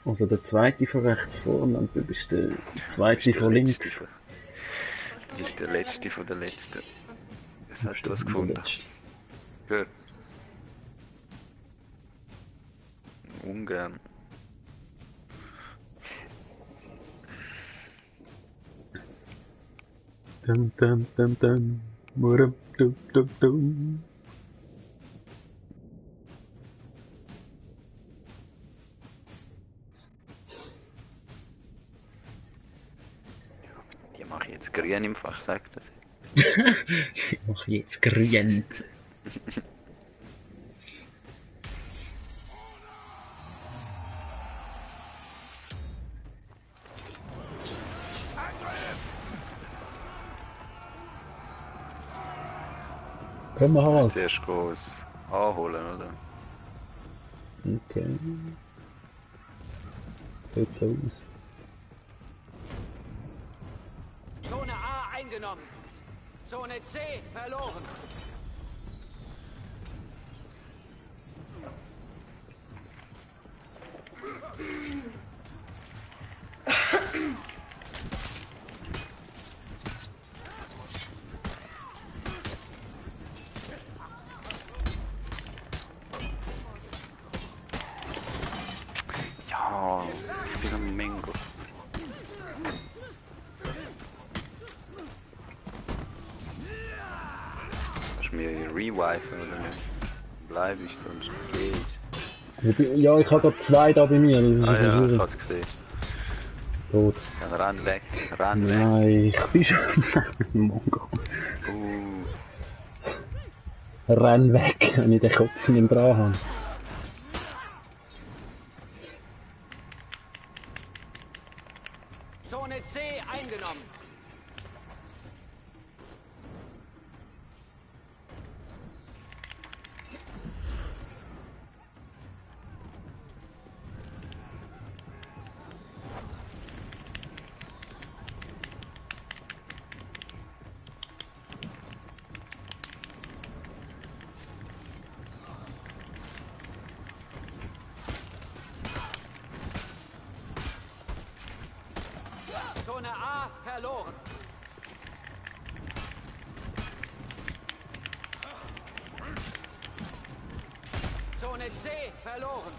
A: Also der zweite von rechts vorne und du bist der
B: Du
A: zweite
B: bist der
A: von links.
B: Letzte Du bist der Letzte von der Letzten. Das hat was gefunden. Gut. Ungern.
A: Dum dum dum dum. Murum dum dum dum.
B: Die mache ich jetzt grün im Fach, sagt das.
A: Ich mach jetzt grün. Können wir halt.
B: Zuerst groß anholen, oder?
A: Okay. Sieht so aus.
D: Zone A eingenommen. Zone C verloren.
B: Ja, ich bin am Mango. Kannst du mir rewifen oder nicht? Bleib ich, sonst geh ich.
A: Ja, ich habe gerade zwei da bei mir. Das ist
B: Ah ja, ich
A: schwierig.
B: hab's gesehen.
A: Tot.
B: Dann renn weg, renn weg.
A: Nein, ich bin schon Mongo. Renn weg, wenn ich den Kopf nicht dran habe.
D: Zone C eingenommen. Zone A verloren. Zone C verloren.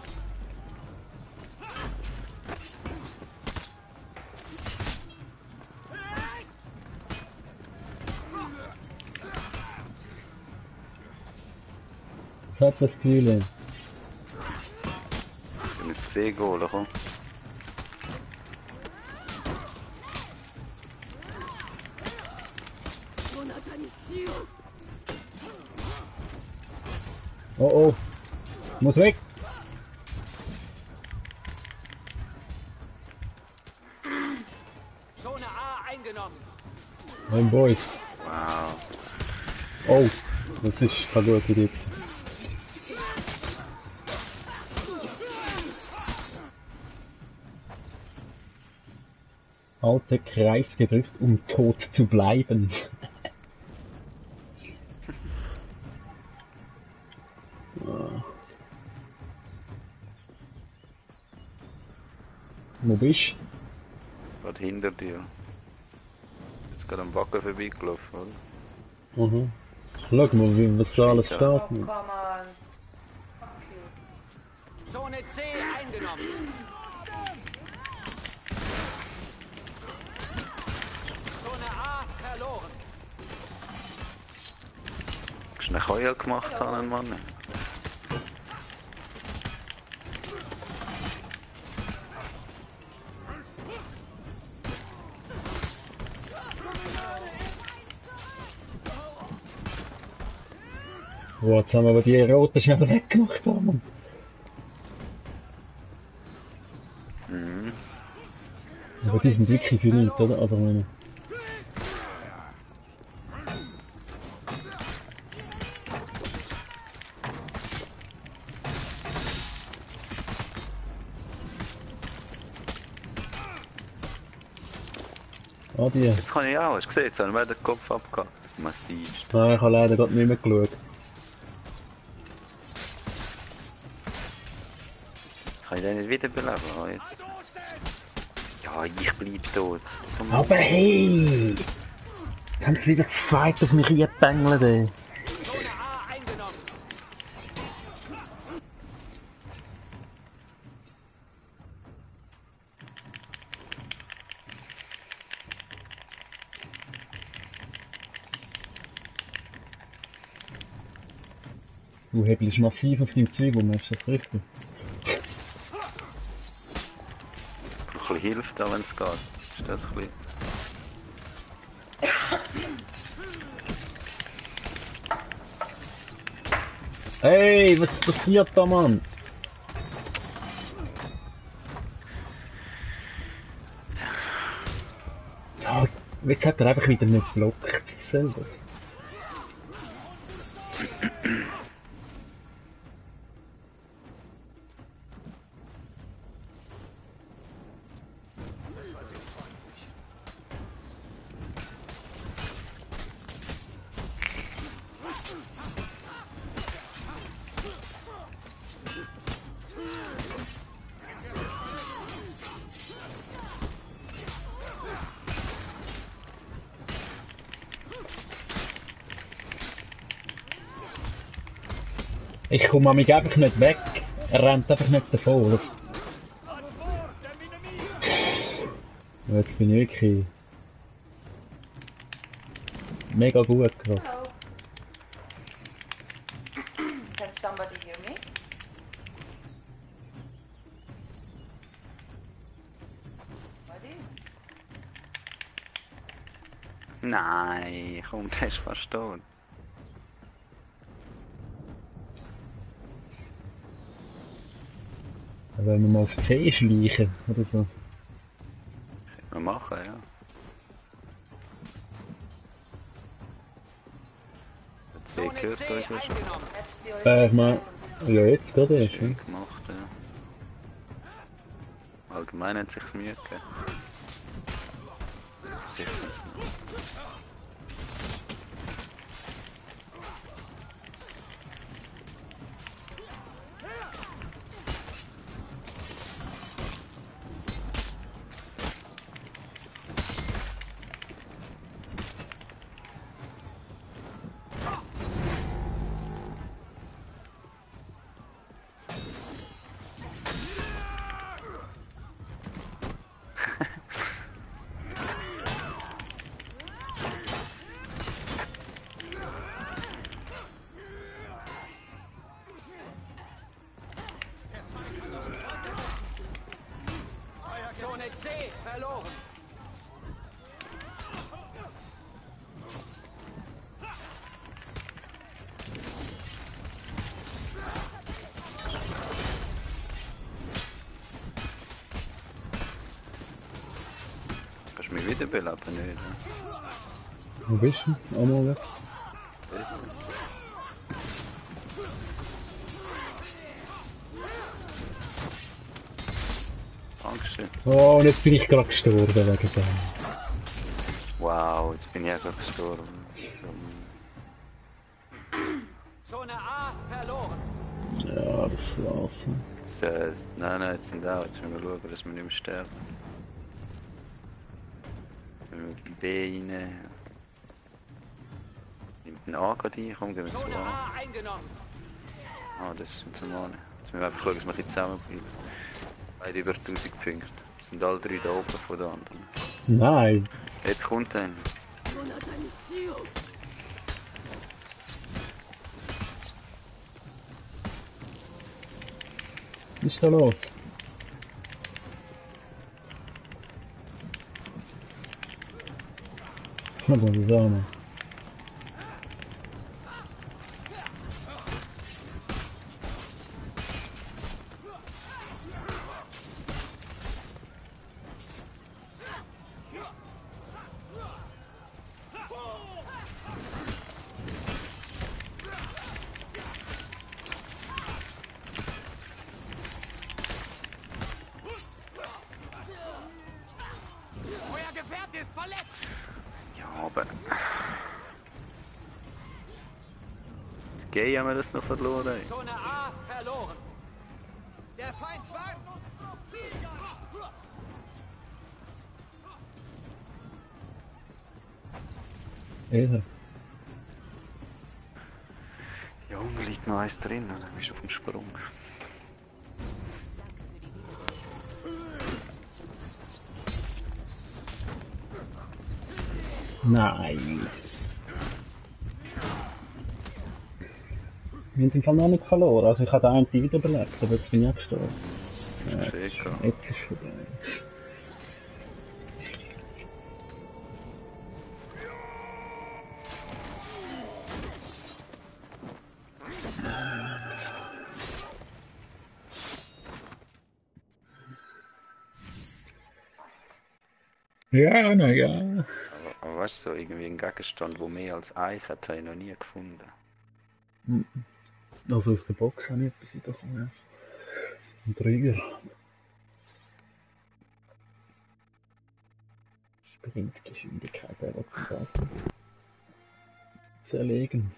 A: Ich hab das Gefühl.
B: Du musst C holen, komm.
A: Oh oh. Muss weg.
D: Zone A eingenommen.
A: Mein Boy.
B: Wow.
A: Oh. Das ist keine gute Idee. Alte Kreis gedrückt, um tot zu bleiben. Wo bist
B: Gerade hinter dir. Jetzt gerade am Wacker vorbeigelaufen, oder?
A: du? Schau mal, was da alles steht.
C: Oh, come on. Fuck you.
D: Zone C eingenommen. Zone A verloren.
B: Hast du einen Keul gemacht, an Mann?
A: Oh, jetzt haben wir aber die roten schnell weggemacht, Mann.
B: Mhm.
A: Aber die sind wirklich für nichts, oder? Also, meine... Ah, die.
B: Jetzt kann ich auch, hast du gesehen, jetzt haben wir den Kopf abgehauen. Massiv.
A: Nein, ich habe leider gerade nicht mehr geschaut.
B: Kann ich den nicht wiederbeleben? Ah, jetzt. Ja, ich bleib tot. So
A: Aber hey! Jetzt haben sie wieder Fight auf mich eingebängelt, ey.
D: Zone A eingenommen.
A: Du hebelst massiv auf deinem Zwiebel, ist das richtig?
B: ein bisschen hilft da, wenn es geht. Ist das ein bisschen...
A: Hey, was passiert da, Mann? Ja, jetzt hat er einfach wieder nicht geblockt. Was soll das? Ich komme mich einfach nicht weg. Er rennt einfach nicht davor. Ja, jetzt bin ich wirklich mega gut gerade.
C: Hello. Can somebody hear me? Buddy?
B: Nein, komm, der ist fast tot.
A: Wenn wir mal auf C schleichen oder so.
B: Wir machen, ja. Der C
D: Zone
B: gehört
D: C
B: uns ja schon.
D: eingenommen.
C: That's the only
A: Ich meine, ja jetzt gerade erst,
B: Schön
A: ja.
B: gemacht, ja. Allgemein hat sich's Mühe gegeben. Sicher nicht.
D: Zone C verloren.
B: Kannst du mich wiederbeleben? Nicht, ne?
A: Wo bist du? Einmal weg.
B: Dankeschön.
A: Oh, und jetzt bin ich gerade gestorben wegen dem.
B: Wow, jetzt bin ich auch gerade gestorben.
D: Zone A verloren.
A: Ja, das war's.
B: So, nein, jetzt sind auch. Jetzt müssen wir schauen, dass wir nicht mehr sterben. Wenn wir mit B rein. Nimmt den A gerade ein, komm, gehen wir zu
D: Zone
B: A.
D: A eingenommen.
B: Ah, das sind zum A. Jetzt Jetzt müssen wir einfach schauen, dass wir ein bisschen zusammenbleiben. Beide über 1000 Punkte. Sind alle 3 da oben von den anderen.
A: Nein!
B: Jetzt kommt einer.
A: Was ist da los? Aber das auch noch.
D: Euer Gefährte ist verletzt!
B: Ja, aber... Das Gay haben wir das noch verloren. Ey.
D: Zone A verloren. Der Feind warnt uns!
A: Eher.
B: Ja, unten liegt noch eins drin, oder bist du auf dem Sprung?
A: Nein! Wir haben den Fall noch nicht verloren. Also ich habe den einen wieder überlebt, aber jetzt bin ich auch gestorben. Ja,
B: Ist egal.
A: jetzt ist vorbei. Ja, naja.
B: Aber weißt du, so irgendwie ein Gegenstand, der mehr als eins hat, habe ich noch nie gefunden.
A: Also aus der Box habe ich etwas bekommen, ja. Ein Trigger. Sprintgeschwindigkeit, wer will denn das zerlegen?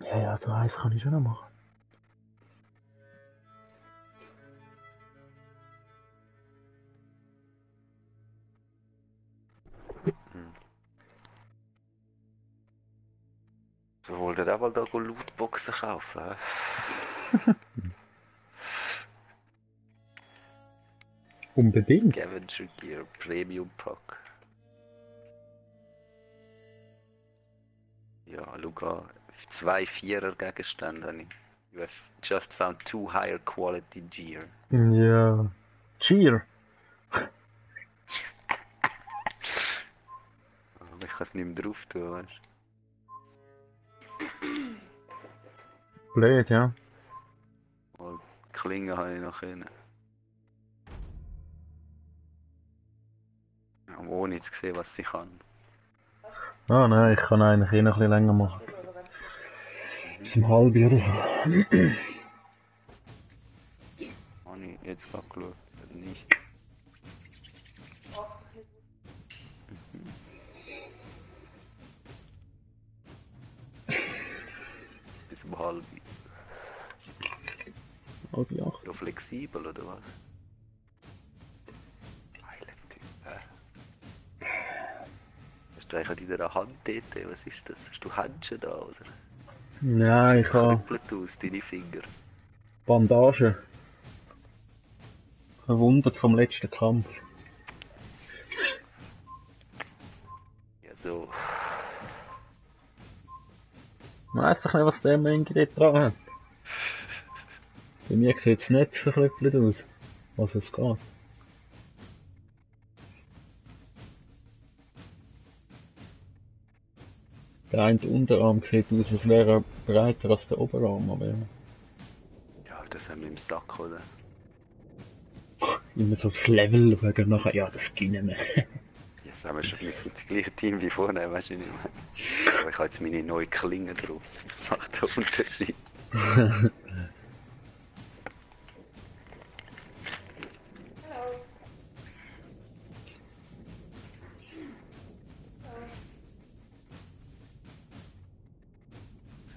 A: Ja, so eins kann ich schon noch machen.
B: Du wolltest auch mal da Lootboxen kaufen, hä?
A: Unbedingt.
B: Scavenger Gear Premium Pack. Ja, schau an. 2 Vierer-Gegenstände habe ich. You have just found 2 higher quality gear.
A: Ja. Cheer.
B: Aber ich kann es nicht mehr drauf tun, weißt
A: Blöd, ja.
B: du? Und die Klinge habe ich noch können. Aber ohne zu sehen, was sie kann.
A: Ah nein, ich kann eigentlich noch ein bisschen länger machen. Bis um halb oder so.
B: Habe ich jetzt gerade geschaut, oder nicht? Jetzt bis um halb.
A: Halb acht.
B: So flexibel, oder was? Geiler Typ, Hast du eigentlich an deiner Hand dort? Was ist das? Hast du Handschuhe da, oder?
A: Nein, ich habe
B: Krüppelt aus, deine Finger.
A: Bandagen. Verwundet vom letzten Kampf.
B: Ja, so.
A: Weiss doch nicht, was der Menge dort dran hat. Bei mir sieht es nicht verkrüppelt aus. Was es geht. Der eine Unterarm sieht aus, als wäre er breiter als der Oberarm, aber ja.
B: Ja, das haben wir im Sack, oder?
A: Immer so aufs Level schauen nachher, ja, das geht nicht mehr.
B: Ja, das haben wir schon, wir sind das gleiche Team wie vorne, weißt du nicht mehr. Aber ich habe jetzt meine neue Klinge drauf. Das macht einen Unterschied.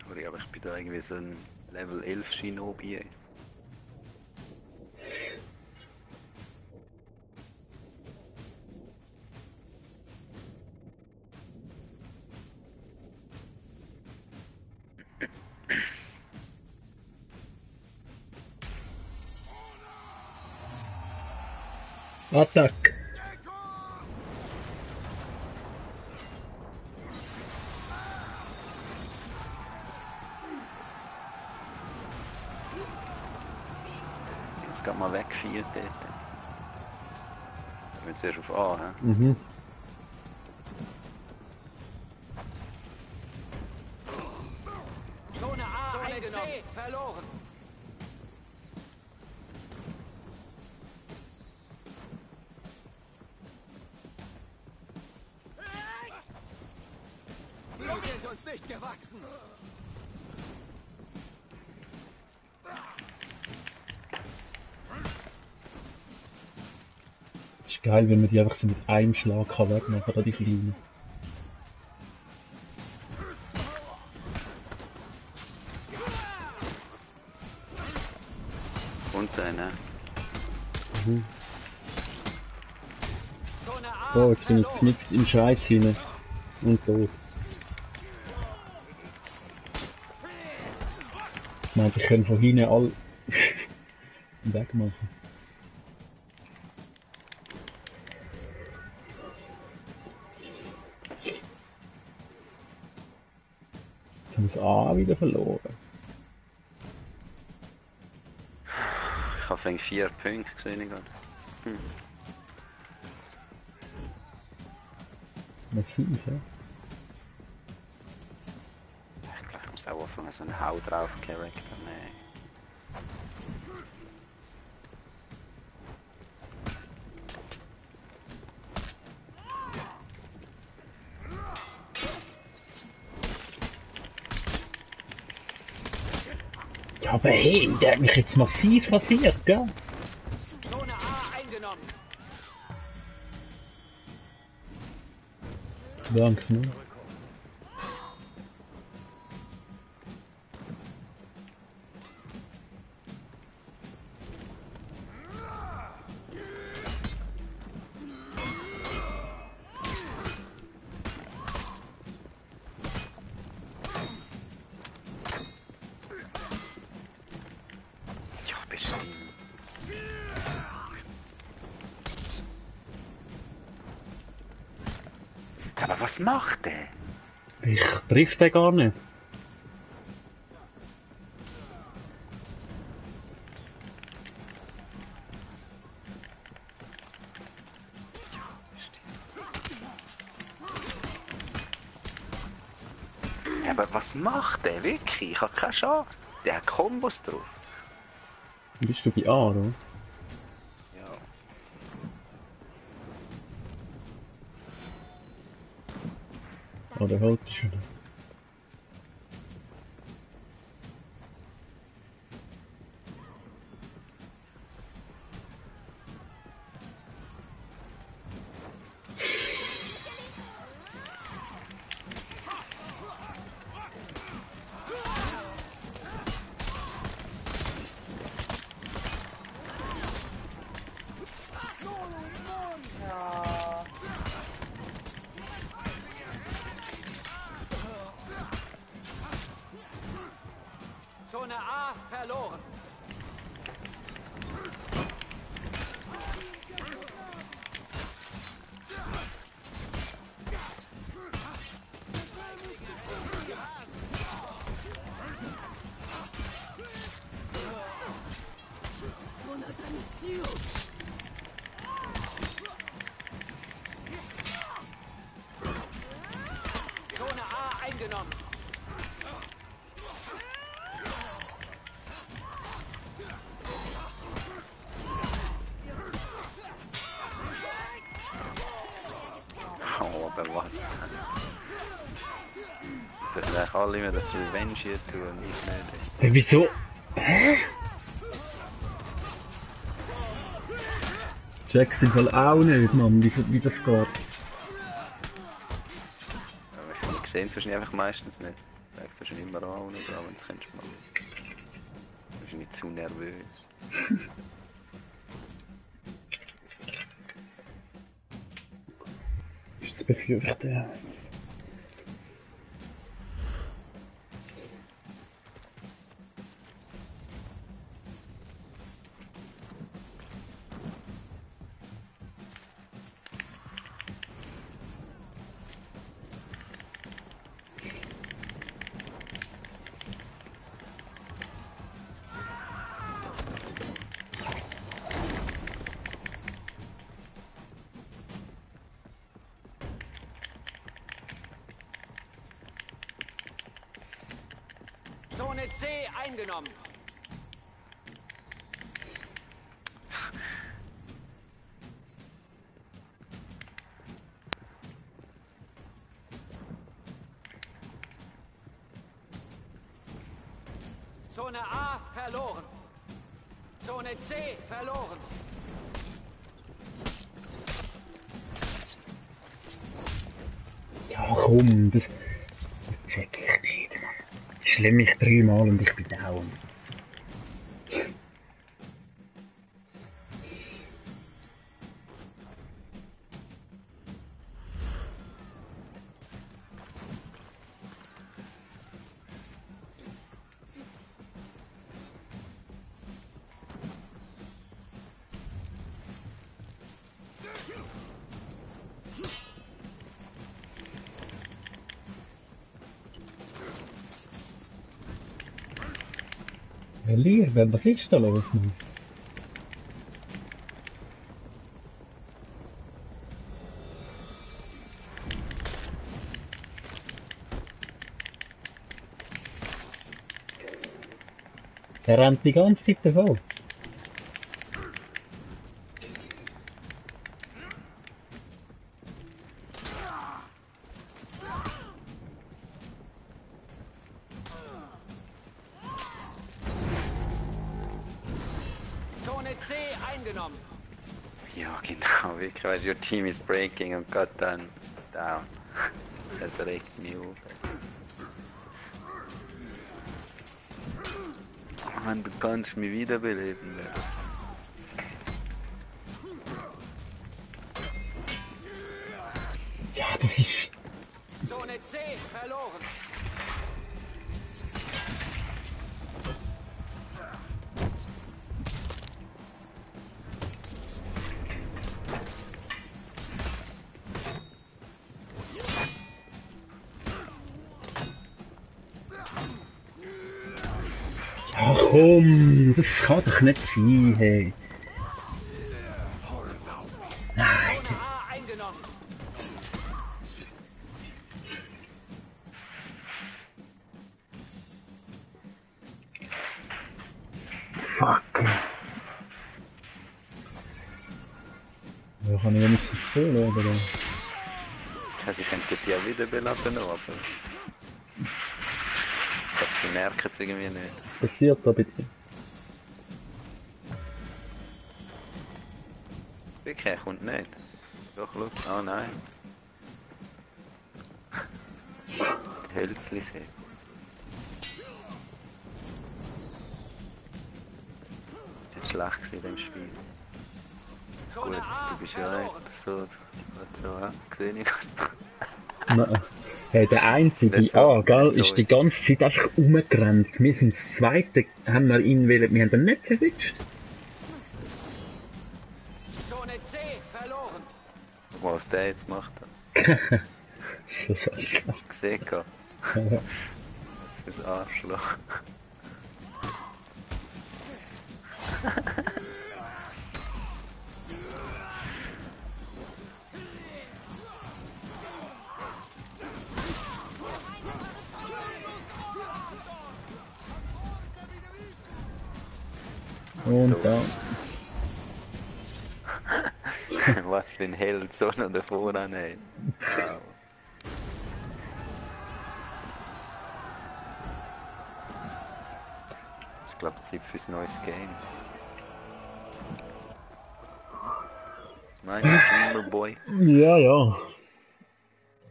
B: Sorry, aber ich bin da irgendwie so ein Level 11 Shinobi. Ey.
A: Attack!
B: Jetzt geht mal weg, 4 dort. Wir müssen zuerst auf A, hä?
A: Mhm.
D: Zone A, Zone C, verloren. Die sind uns nicht gewachsen.
A: Ist geil, wenn man die einfach so mit einem Schlag kann wegmachen kann, die Kleinen.
B: Und dann, ne?
D: Zone A,
A: Oh, jetzt bin ich mit im Scheiß hinein. Und tot. Ich meinte, ich kann von hinten all wegmachen. Jetzt haben wir das A wieder verloren.
B: Ich habe vielleicht 4 Punkte gesehen gerade.
A: Massiv, ja.
B: Ich glaube, ich muss auch anfangen, so einen Hau drauf Charakter nehmen.
A: Ja, aber hey, der hat mich jetzt massiv rasiert, gell?
D: Zone A eingenommen.
A: Langsam.
B: Ja, bestimmt. Aber was macht der?
A: Ich triff den gar nicht.
B: Ja, aber was macht der wirklich? Ich habe keine Chance. Der hat Kombos drauf.
A: Bist du bei A, oder?
B: Ja.
A: Oder halt schon.
C: Ja.
D: Zone A verloren. Zone A eingenommen.
B: Oh, aber was? Sollten eigentlich alle immer das Revenge hier tun und ich nicht.
A: Hey, wieso? Hä? Check's im Fall auch nicht, Mann, wie das geht.
B: Aber ich sehe es wahrscheinlich einfach meistens nicht. Ich sage es wahrscheinlich immer an, wenn du es kannst machen. Wahrscheinlich zu nervös.
A: Ist zu befürchten.
D: Zone C eingenommen. Zone A verloren. Zone C verloren.
A: Ja komm, das check ich nicht, Mann. Ich schlimm mich 3-mal und ich bin down. Liebe, was ist da los, Mann? Er rennt die ganze Zeit davon.
D: Zone C eingenommen.
B: Ja, genau, wirklich, weißt du, your team is breaking und geht dann down. Das regt mich auf. Oh Mann, du kannst mich wiederbeleben, das.
A: Ja, das ist...
D: Zone C verloren.
A: Ja komm, das kann doch nicht sein, hey. Nein.
D: Zone A eingenommen.
A: Fuck. Ja, kann ich ja nichts erzählen, oder?
B: Also ich könnte die auch wiederbeleben, aber... Ich glaube, sie merken es irgendwie nicht.
A: Was passiert da bitte?
B: Wirklich, er kommt nicht. Doch, schau. Oh nein. Die Hölzli sehen. Das ist schlecht gewesen in dem Spiel.
D: Zone
B: Gut,
D: A
B: du bist ja
D: verloren.
B: nicht so gesehen. Ich
A: Nein. Hey, der einzige
B: Nicht so-
A: gell,
B: nicht so
A: ist die
B: ist.
A: ganze Zeit einfach rumgerannt. Wir sind das Zweite, haben wir ihn wollen, wir haben ihn nicht erwischt.
D: Zone C verloren.
B: Was der jetzt macht, hat.
A: So soll ich sagen.
B: Gesehen gehabt. Das ist ein Arschloch.
A: Und da.
B: Was für ein Held so noch davor anhält. Wow. Ich glaube, Zeit fürs neues Game. Was meinst du, Streamer Boy?
A: Ja, ja.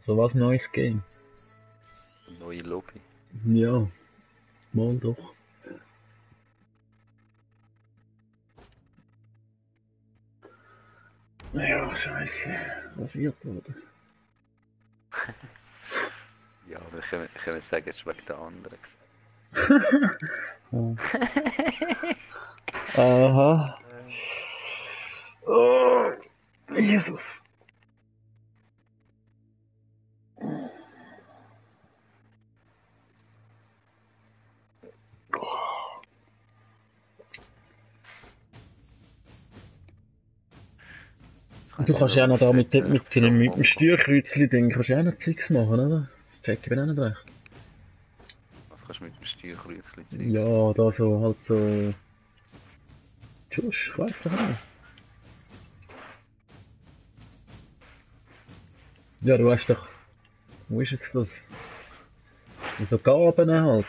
A: So was Neues Game.
B: Neue Lobby.
A: Ja. Mal doch. Ja, scheiße. Rasiert worden.
B: Ja, aber können wir sagen, es ist wegen der anderen. gewesen.
A: Aha. Oh, Jesus. Du kannst ja auch noch da mit dem Steuerkreuzchen-Ding kannst du ja auch noch Zeugs machen, oder? Das check ich bin auch nicht recht.
B: Was kannst du mit dem Steuerkreuzchen ziehen.
A: Ja, da so, halt so... Tschüss, ich weiss doch nicht. Ja, du weißt doch... Wo ist jetzt das? So Gaben halt.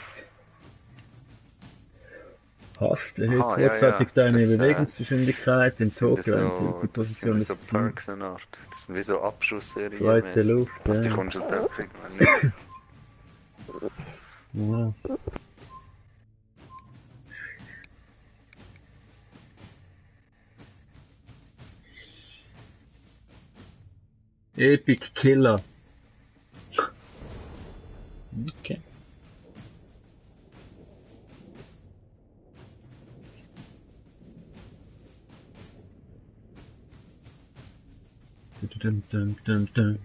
A: Hast du
B: Aha,
A: kurzzeitig deine
B: das,
A: Bewegungsgeschwindigkeit in
B: das sind
A: Tokio
B: so,
A: die
B: das
A: Position
B: sind
A: des
B: so Perks eine Art. Das sind wie so Abschussserien.
A: Zweite Luft,
B: Also die
A: ja.
B: kommst du halt auch irgendwann nicht.
A: Ja. Epic Killer. Okay. Dum, dum, dum, dum.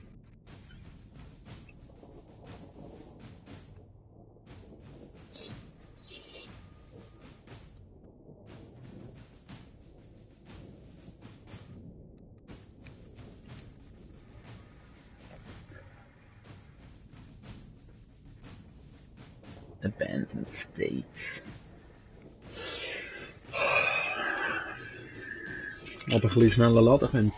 A: Abandoned States. Aber ein bisschen schneller laden könnt.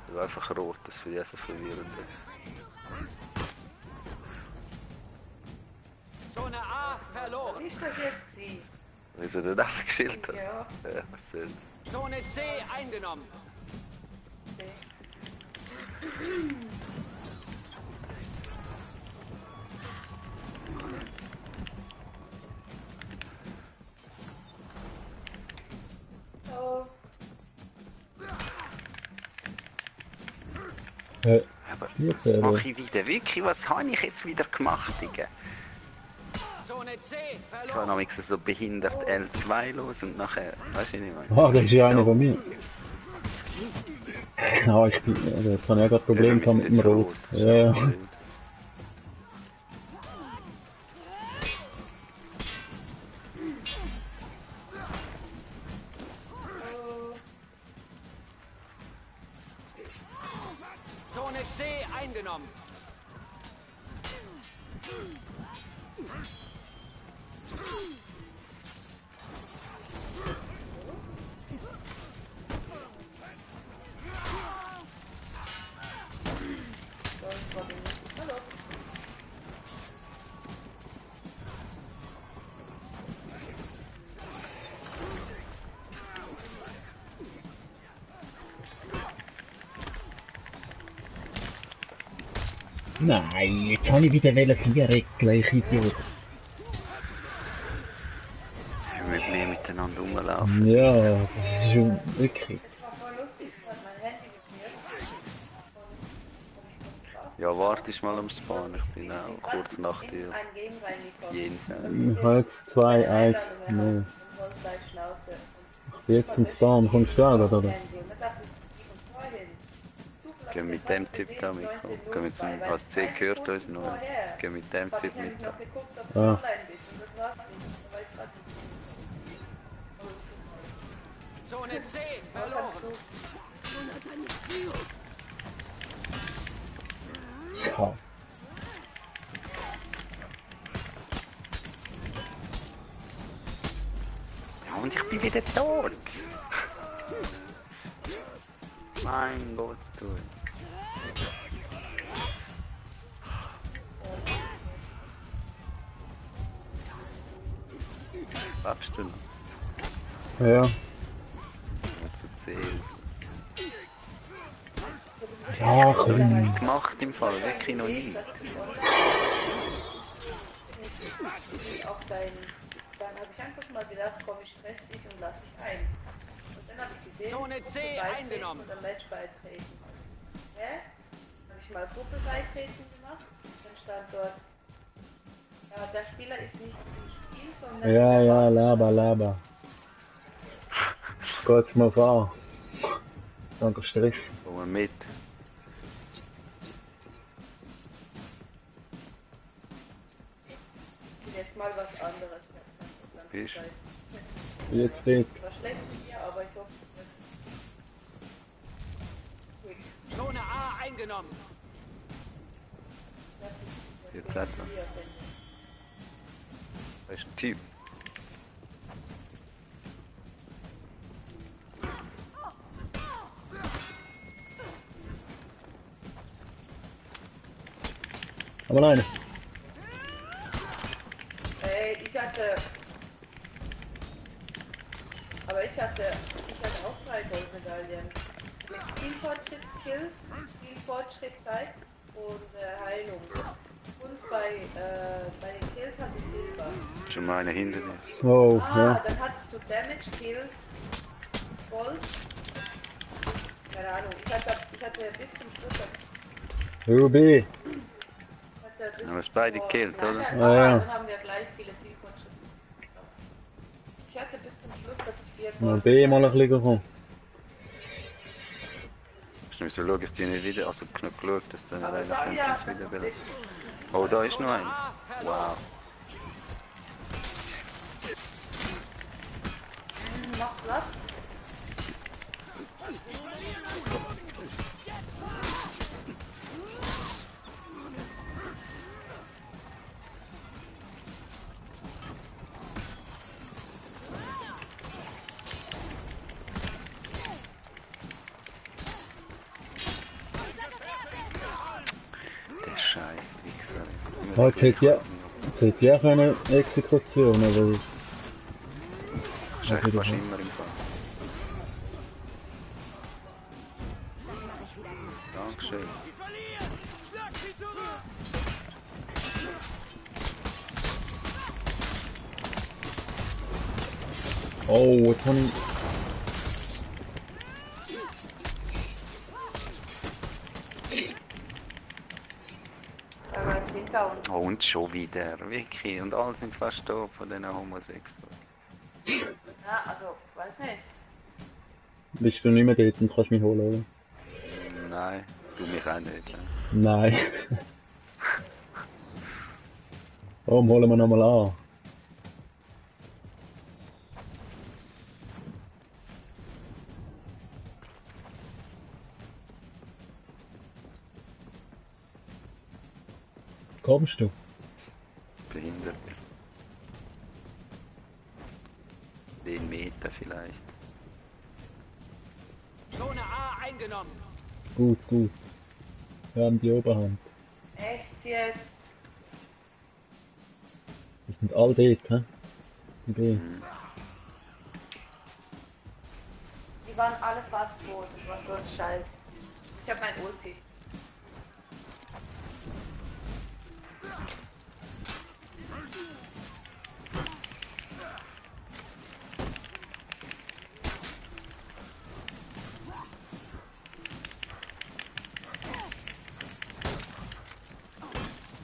B: Du einfach rot, das finde ich so verwirrend.
D: Zone A verloren.
C: Wie ist das jetzt gewesen?
B: Wieso denn einfach geschildert?
C: Ja.
B: Ja, was soll
D: Zone C eingenommen.
C: Okay. Oh,
B: Aber
A: Jetzt,
B: was mache ich wieder? Wirklich, was habe ich jetzt wieder gemacht, Digga?
D: Zone C
B: Ich war
D: verloren.
B: nämlich so behindert L2 los und nachher, weißt du nicht, was
A: Ah, das ist ja einer von mir. Ja, ich bin, also jetzt habe ich ja gerade Probleme gehabt mit dem Rot. Ja.
D: Zone C eingenommen.
C: das war die. Hallo.
A: Nein, jetzt habe ich wieder 4 regeln, ich Idiot.
B: Wir müssen mehr miteinander rumlaufen.
A: Ja, das ist schon wirklich.
C: Das war voll lustig, ich hatte mein Handy mit mir. Und
B: Ja, warte mal am Spawn, ich bin auch kurz nach
C: in
B: dir.
C: ein Game reingekommen.
B: Jenseits.
A: Ich habe jetzt 2, 1,
C: Und
A: 0.
C: wollte gleich Schnauze.
A: Ich bin jetzt zum Spawn, kommst du auch gerade, oder?
C: Handy. Und dann dachte ich, das geht uns vorhin. Zufällig
B: Gehen mit
C: hat er
B: dem Tipp da
C: gesehen,
B: mitkommen.
C: 19:02,
B: Gehen mit zum
C: weil
B: HC
C: 2
B: gehört
C: Sekunden
B: uns noch.
C: vorher
B: Gehen mit dem
C: habe
B: Tipp
C: ich nämlich
B: mit.
C: noch geguckt, ob du
A: Ah.
C: online bist. Und das war's nicht. Da war ich gerade nicht.
D: Zone C
C: Aber
D: verloren.
C: kannst du
A: Ja.
B: Ja, und ich bin wieder tot. Mein Gott, du. Lebst du noch?
A: Ja.
B: Nur zu 10.
A: Ja, komm.
B: Gemacht im Fall, wirklich noch nie.
C: auch dann habe ich einfach mal gedacht, komm, ich stress dich und lass dich ein. Und dann habe ich gesehen,
D: Zone C
C: Gruppe
D: eingenommen.
C: beitreten oder Match beitreten. Hä? Habe ich mal Gruppe beitreten gemacht, dann stand dort, ja, der Spieler ist nicht im Spiel, sondern
A: Ja,
C: in der
A: ja,
C: Warteschleife.
A: laber, laber. Geht's mal vor. Danke, Stress.
B: Komm mal mit. bist?
A: Bin jetzt dort.
C: War schlecht hier, aber ich hoffe nicht.
D: Zone A eingenommen.
C: Das ist
B: Jetzt hat er.
C: hier, finde
B: Da ist ein Typ.
A: Aber nein.
C: ich. Ey, ich hatte auch 3 Goldmedaillen. Mit Spielfortschritt Kills, Spielfortschritt Zeit und Heilung. Und bei den Kills hatte ich Silber.
B: Schon mal einer hinter dir.
A: Oh,
C: Ah,
A: ja.
C: dann hattest du Damage, Kills, Gold. Keine Ahnung, ich hatte bis zum Schluss.
A: Ruby.
B: Haben wir es beide gekillt, oder?
C: Nein,
A: Ah, ja.
C: dann haben wir gleich viele Zielfortschritte. Ich hatte bis zum Schluss, dass ich 4
A: Mal
C: Gold.
A: B mal ein bisschen gekommen.
B: Ich muss schauen, dass die nicht wieder, also genug geschaut, dass dann
C: Aber
B: einer kommt
C: ja,
B: und
C: das
B: es wieder
C: macht
B: will.
C: wirklich.
B: Oh, da ist noch ein. Wow.
C: Mach Platz.
B: Der scheiß Wichser.
A: Oh, jetzt hätte ja können Exekution, aber das
B: Das ist echt fast immer im Fall. Dankeschön.
D: Sie verlieren! Schlag sie zurück!
A: Oh, jetzt habe ich...
C: Aber es hinter uns.
B: Oh, und schon wieder. Wirklich. Und alle sind fast da von diesen Homosexuellen.
C: Ja, also, weiß nicht.
A: Bist du nicht mehr dort und kannst mich holen, oder?
B: Nein, du mich auch nicht. Ja.
A: Nein. Warum holen wir nochmal an? Kommst du?
B: Behindert. 10 Meter vielleicht.
D: Zone A eingenommen.
A: Gut, gut. Wir haben die Oberhand.
C: Echt jetzt?
A: Wir sind all dort, hä? Die B.
C: Die waren alle fast tot, das war so ein Scheiß. Ich hab mein Ulti.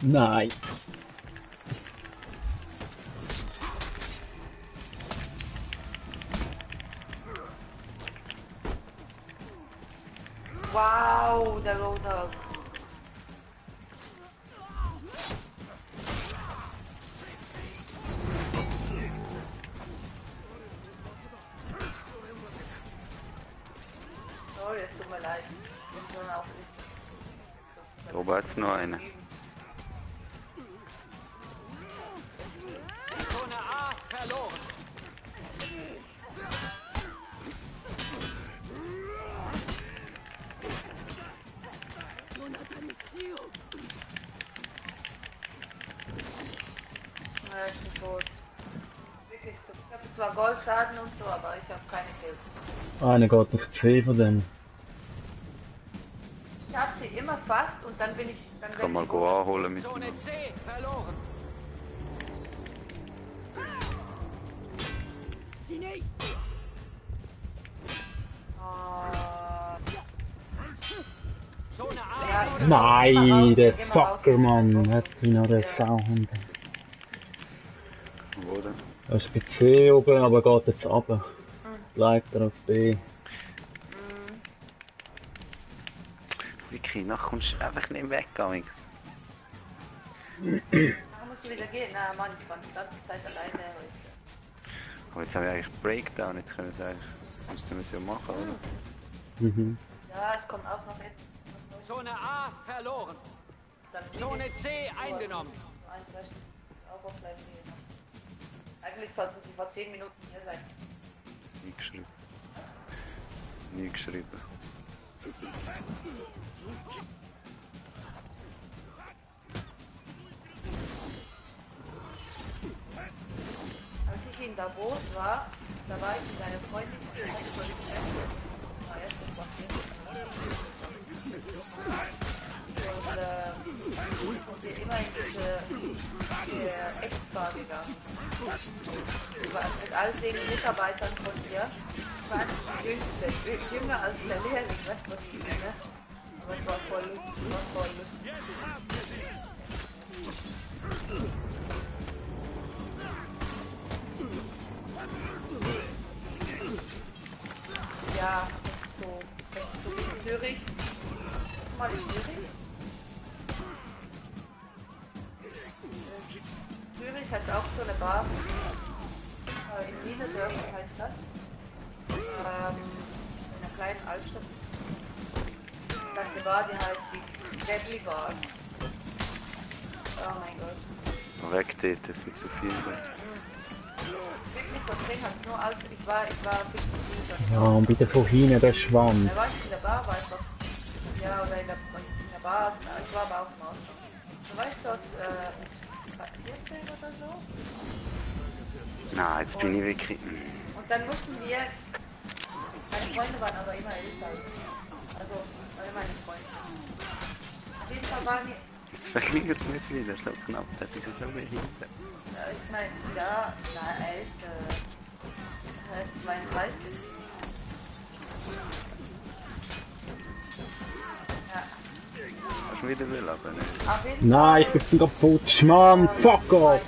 A: Nein.
C: Wow, der Roadhog. Sorry, es tut mir leid. Ich bin schon auch
B: Da oben hat es noch einen.
D: Zone A verloren.
C: Ja, ich bin tot. Wirklich so. Ich habe zwar Goldschaden und so, aber ich habe keine Kills.
A: Einer geht auf C von dem.
C: Ich habe sie immer fast und dann bin ich. Dann
B: Kann mal go anholen mit
D: Zone
B: dem.
D: C verloren.
C: Ah,
D: Zone A
C: ja,
D: wurde
A: Nein, der
C: Geh mal raus,
A: Fucker,
C: geh mal
A: Mann.
C: raus.
A: Hat ihn noch der
C: Ja.
A: Sauhund.
B: Wo denn?
A: Er ist bei C oben, aber geht jetzt runter. Bleibt er auf B.
B: Wirklich, nachher kommst du einfach nicht weg, Amix.
C: Dann musst du wieder gehen. Na Mann, ich war die ganze Zeit alleine heute.
B: Oh, jetzt haben wir eigentlich Breakdown, jetzt können wir es eigentlich. Jetzt müssten wir es ja machen, oder?
A: Mhm.
C: Ja, es kommt auch noch etwas.
D: Zone A verloren.
C: Dann
D: Zone C eingenommen.
C: 1, 2 Stunden auch offline gehen. Eigentlich sollten sie vor 10 Minuten hier sein.
B: Nie geschrieben. Nie geschrieben.
C: Als ich in Davos war, da war ich mit einer Freundin und die hat über die das war erst das passiert. Und wir immer in diese Ex-Bar gegangen. Mit all den Mitarbeitern von ihr. Ich war die Jüngste, jünger als der Lehrling, weißt du was ich meine? Aber es war voll lustig, Ja, so wie Zürich. Mal in Zürich. Zürich hat auch so eine Bar. In Niederdörfern heißt das. In einer kleinen Altstadt. Das ist eine Bar, die heißt die Deadly Bar. Oh mein Gott.
B: Weg dort, das sind zu viele.
C: Wirklich, das Ding hat nur alt. Ich war viel zu viel.
A: Ja, und bitte von hinten der Schwamm.
C: Da war ich in der Bar, war ich doch. Ja, oder in der Bar, ich war aber auch im Ausland. Da war ich dort 14 oder so.
B: Na, jetzt bin ich wirklich.
C: Und dann mussten wir. Meine Freunde waren aber immer älter als ich. Also, alle meine Freunde. Auf jeden Fall waren wir.
B: Jetzt verklingelt es nicht wieder so knapp, das ist so behindert.
C: Ich meine, ja, na, er ist 32. Ja.
B: Hast du wieder will, aber nicht.
C: Auf jeden
A: Nein, ich bin sogar futsch, Mann, fuck off!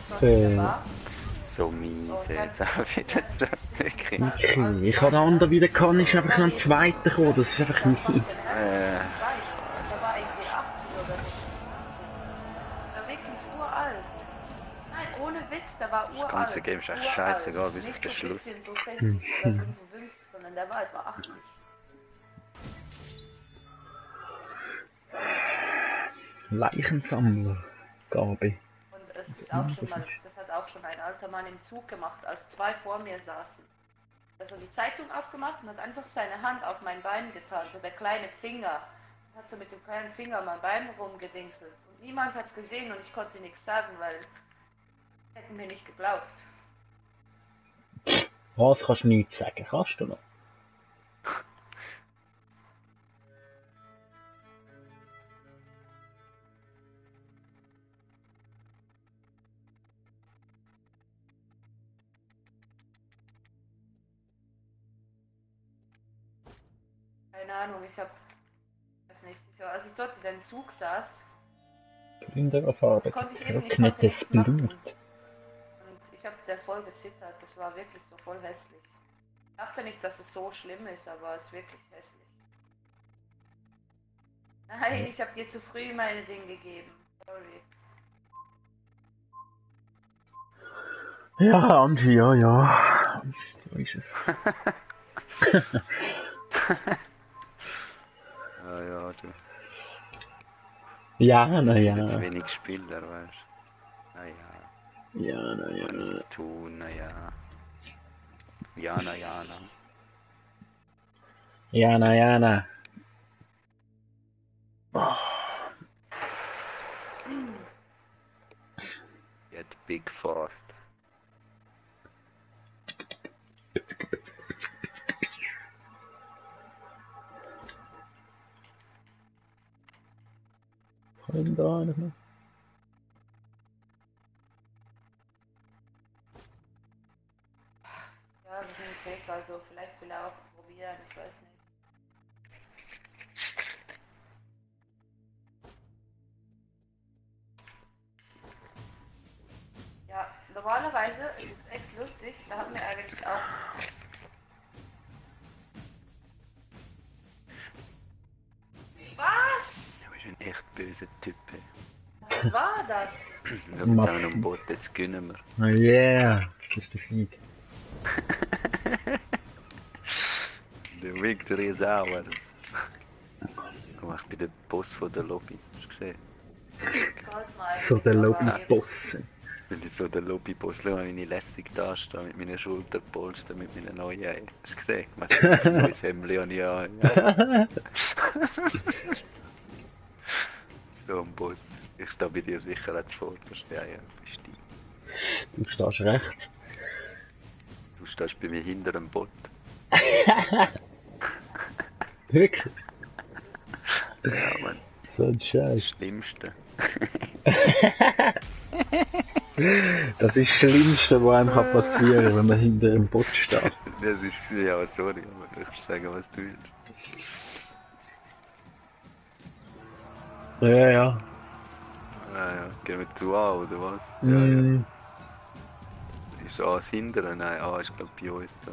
B: So mise, jetzt auch wieder so wirklich.
A: Okay, ich habe den anderen wieder kann, ist einfach noch ein zweiter gekommen, das ist einfach mies.
C: Da war irgendwie 80 oder so. Da wirklich uralt. Nein, ohne Witz, der war uralt.
B: Das ganze Game ist echt scheißegal, bis auf den Schluss.
C: Nicht so 60 oder 55, sondern der war etwa 80.
A: Leichensammler, Gabi.
C: Und es ist auch schon mal, das hat auch schon ein alter Mann im Zug gemacht, als zwei vor mir saßen. Also die Zeitung aufgemacht und hat einfach seine Hand auf mein Bein getan, so der kleine Finger. Hat so mit dem kleinen Finger mein Bein rumgedingselt. Und niemand hat es gesehen und ich konnte nichts sagen, weil hätten mir nicht geglaubt.
A: Was kannst du nichts sagen? Kannst du noch?
C: Keine Ahnung, ich weiß nicht, als ich dort in dem Zug saß,
A: Blinder Farbe,
C: konnte ich eben
A: trocknetes
C: nichts machen.
A: Blut.
C: Und ich habe der voll gezittert, das war wirklich so voll hässlich. Ich dachte nicht, dass es so schlimm ist, aber es ist wirklich hässlich. Nein, ich habe dir zu früh meine Dinge gegeben. Sorry.
A: Ja, Angie, ja. So ist es.
B: Ja, du.
A: Ja, na
B: Ich
A: ja.
B: habe zu wenig Spieler, weißt du. Naja.
A: Ja, na ja.
B: Nichts tun, naja. Jana, Jana.
A: Jana, Jana. Oh.
B: Get big fast.
A: Was haben wir da eigentlich noch?
C: Ja, wir sind weg, also vielleicht will er auch probieren, ich weiß nicht. Ja, normalerweise ist es echt lustig, da haben wir eigentlich auch... Was?
B: Du bist ein echt böser Typ. Ey.
C: Was war das?
B: Wir haben jetzt auch noch einen Bot, jetzt gönnen wir.
A: Oh yeah, das ist der Sieg.
B: Der Victory is ours. Guck mal, ich bin der Boss von der Lobby. Hast du gesehen?
C: Sollte man
A: So der
C: eigentlich, aber
A: Lobby-Boss.
B: Bin ich so der Lobby-Boss. Schau mal, meine lässig da stehe mit meinen Schulterpolstern, mit meinen neuen Eiern. Hast du gesehen? Ich mache ein neues Hemdli an. Ja. So ein Boss. Ich stehe bei dir sicher als vorderst. Ja, bist du.
A: Du stehst rechts.
B: Du stehst bei mir hinter dem Bot.
A: Wirklich?
B: Ja, Mann.
A: So ein Scheiß.
B: Schlimmste.
A: Das ist das Schlimmste, was einem passieren kann, wenn man hinter einem Bot steht.
B: Das ist, ja, sorry, aber ich will sagen, was du willst.
A: Ja, ja.
B: Ja, ja, gehen wir zu A, oder was? Ja,
A: Mm,
B: ja. Ist A das Hintere? Nein, A ist, glaube ich, bei uns da.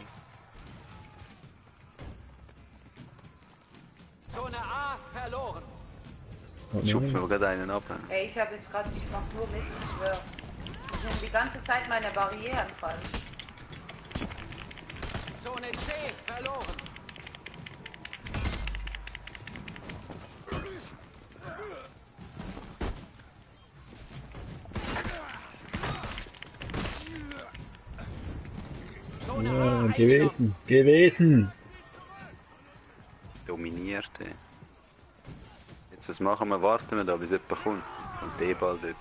D: Zone A verloren.
B: Schupfen wir gerade einen ab.
C: ey, ich habe jetzt gerade, ich mach nur Mist, ich schwör. Ich nehme die ganze Zeit meine Barrieren fallen.
D: Zone C verloren. Zone A
A: ja,
D: eingenommen.
A: gewesen.
B: Dominiert, ey. Jetzt, was machen wir? Warten wir da, bis jemand kommt. Und eh bald jemand.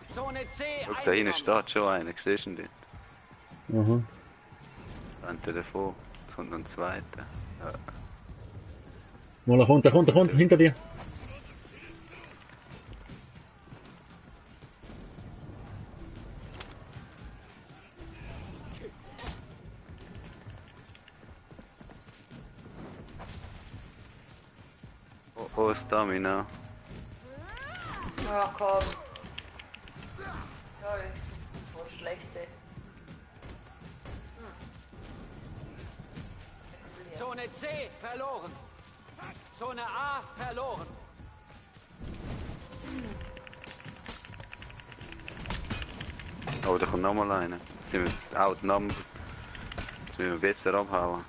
D: Zone C
B: Schau, da hinten
D: eingenommen.
B: steht schon einer. Siehst du ihn dort?
A: Aha.
B: Rennt er davon. Jetzt kommt noch ein zweiter. Ja.
A: Mal, er kommt, hinter dir.
B: Oh, oh, Stamina.
C: Ja, komm. Ja, ich bin voll schlecht, ey. Wechsel hier.
D: Zone C verloren. Zone A verloren.
B: Oh, da kommt nochmal einer. Jetzt sind wir outnumbered. Jetzt müssen wir besser abhauen.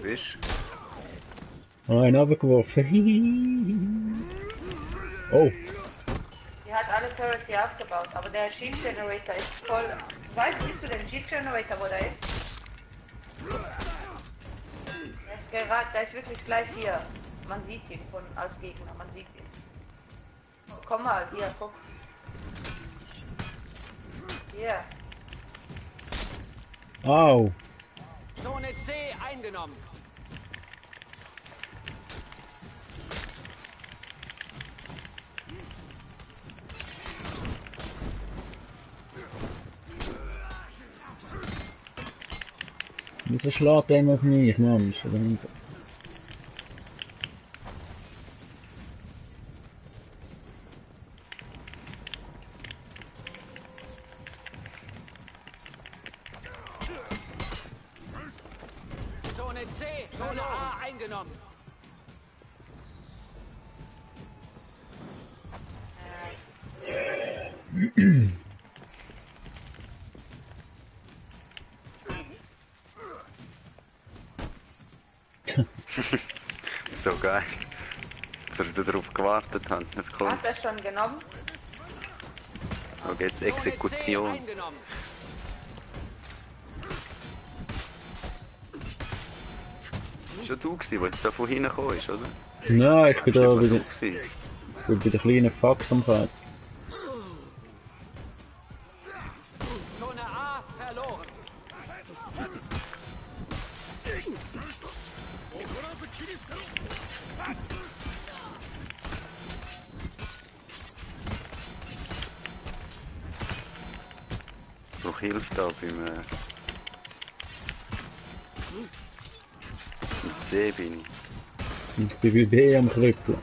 B: Bist
A: Einen runtergeworfen. Oh,
C: Die hat alle Turrets hier aufgebaut, aber der Shield Generator ist voll. Siehst du den Shield Generator, wo der ist? Der ist wirklich gleich hier. Man sieht ihn als Gegner, man sieht ihn. Komm mal, hier, guck. Hier.
A: au.
D: Zone C eingenommen.
A: Wieso schlägt der immer auf mich, Mann? Ist oder nicht?
D: Zone C, Zone A eingenommen.
B: so geil. Dass wir darauf gewartet haben. Es kommt.
C: Hat er schon genommen?
B: So geht's
D: Zone C
B: Exekution.
D: eingenommen.
B: Schon du gewesen, der jetzt da von hinten gekommen ist, oder?
A: Nein, ich bin da
B: Schon
A: bei,
B: du
A: der-
B: gewesen.
A: bin bei der kleinen Fax am Feld.
D: Zone A verloren.
B: Noch Hilfe da beim C bin ich.
A: Ich bin bei B am Krüppeln.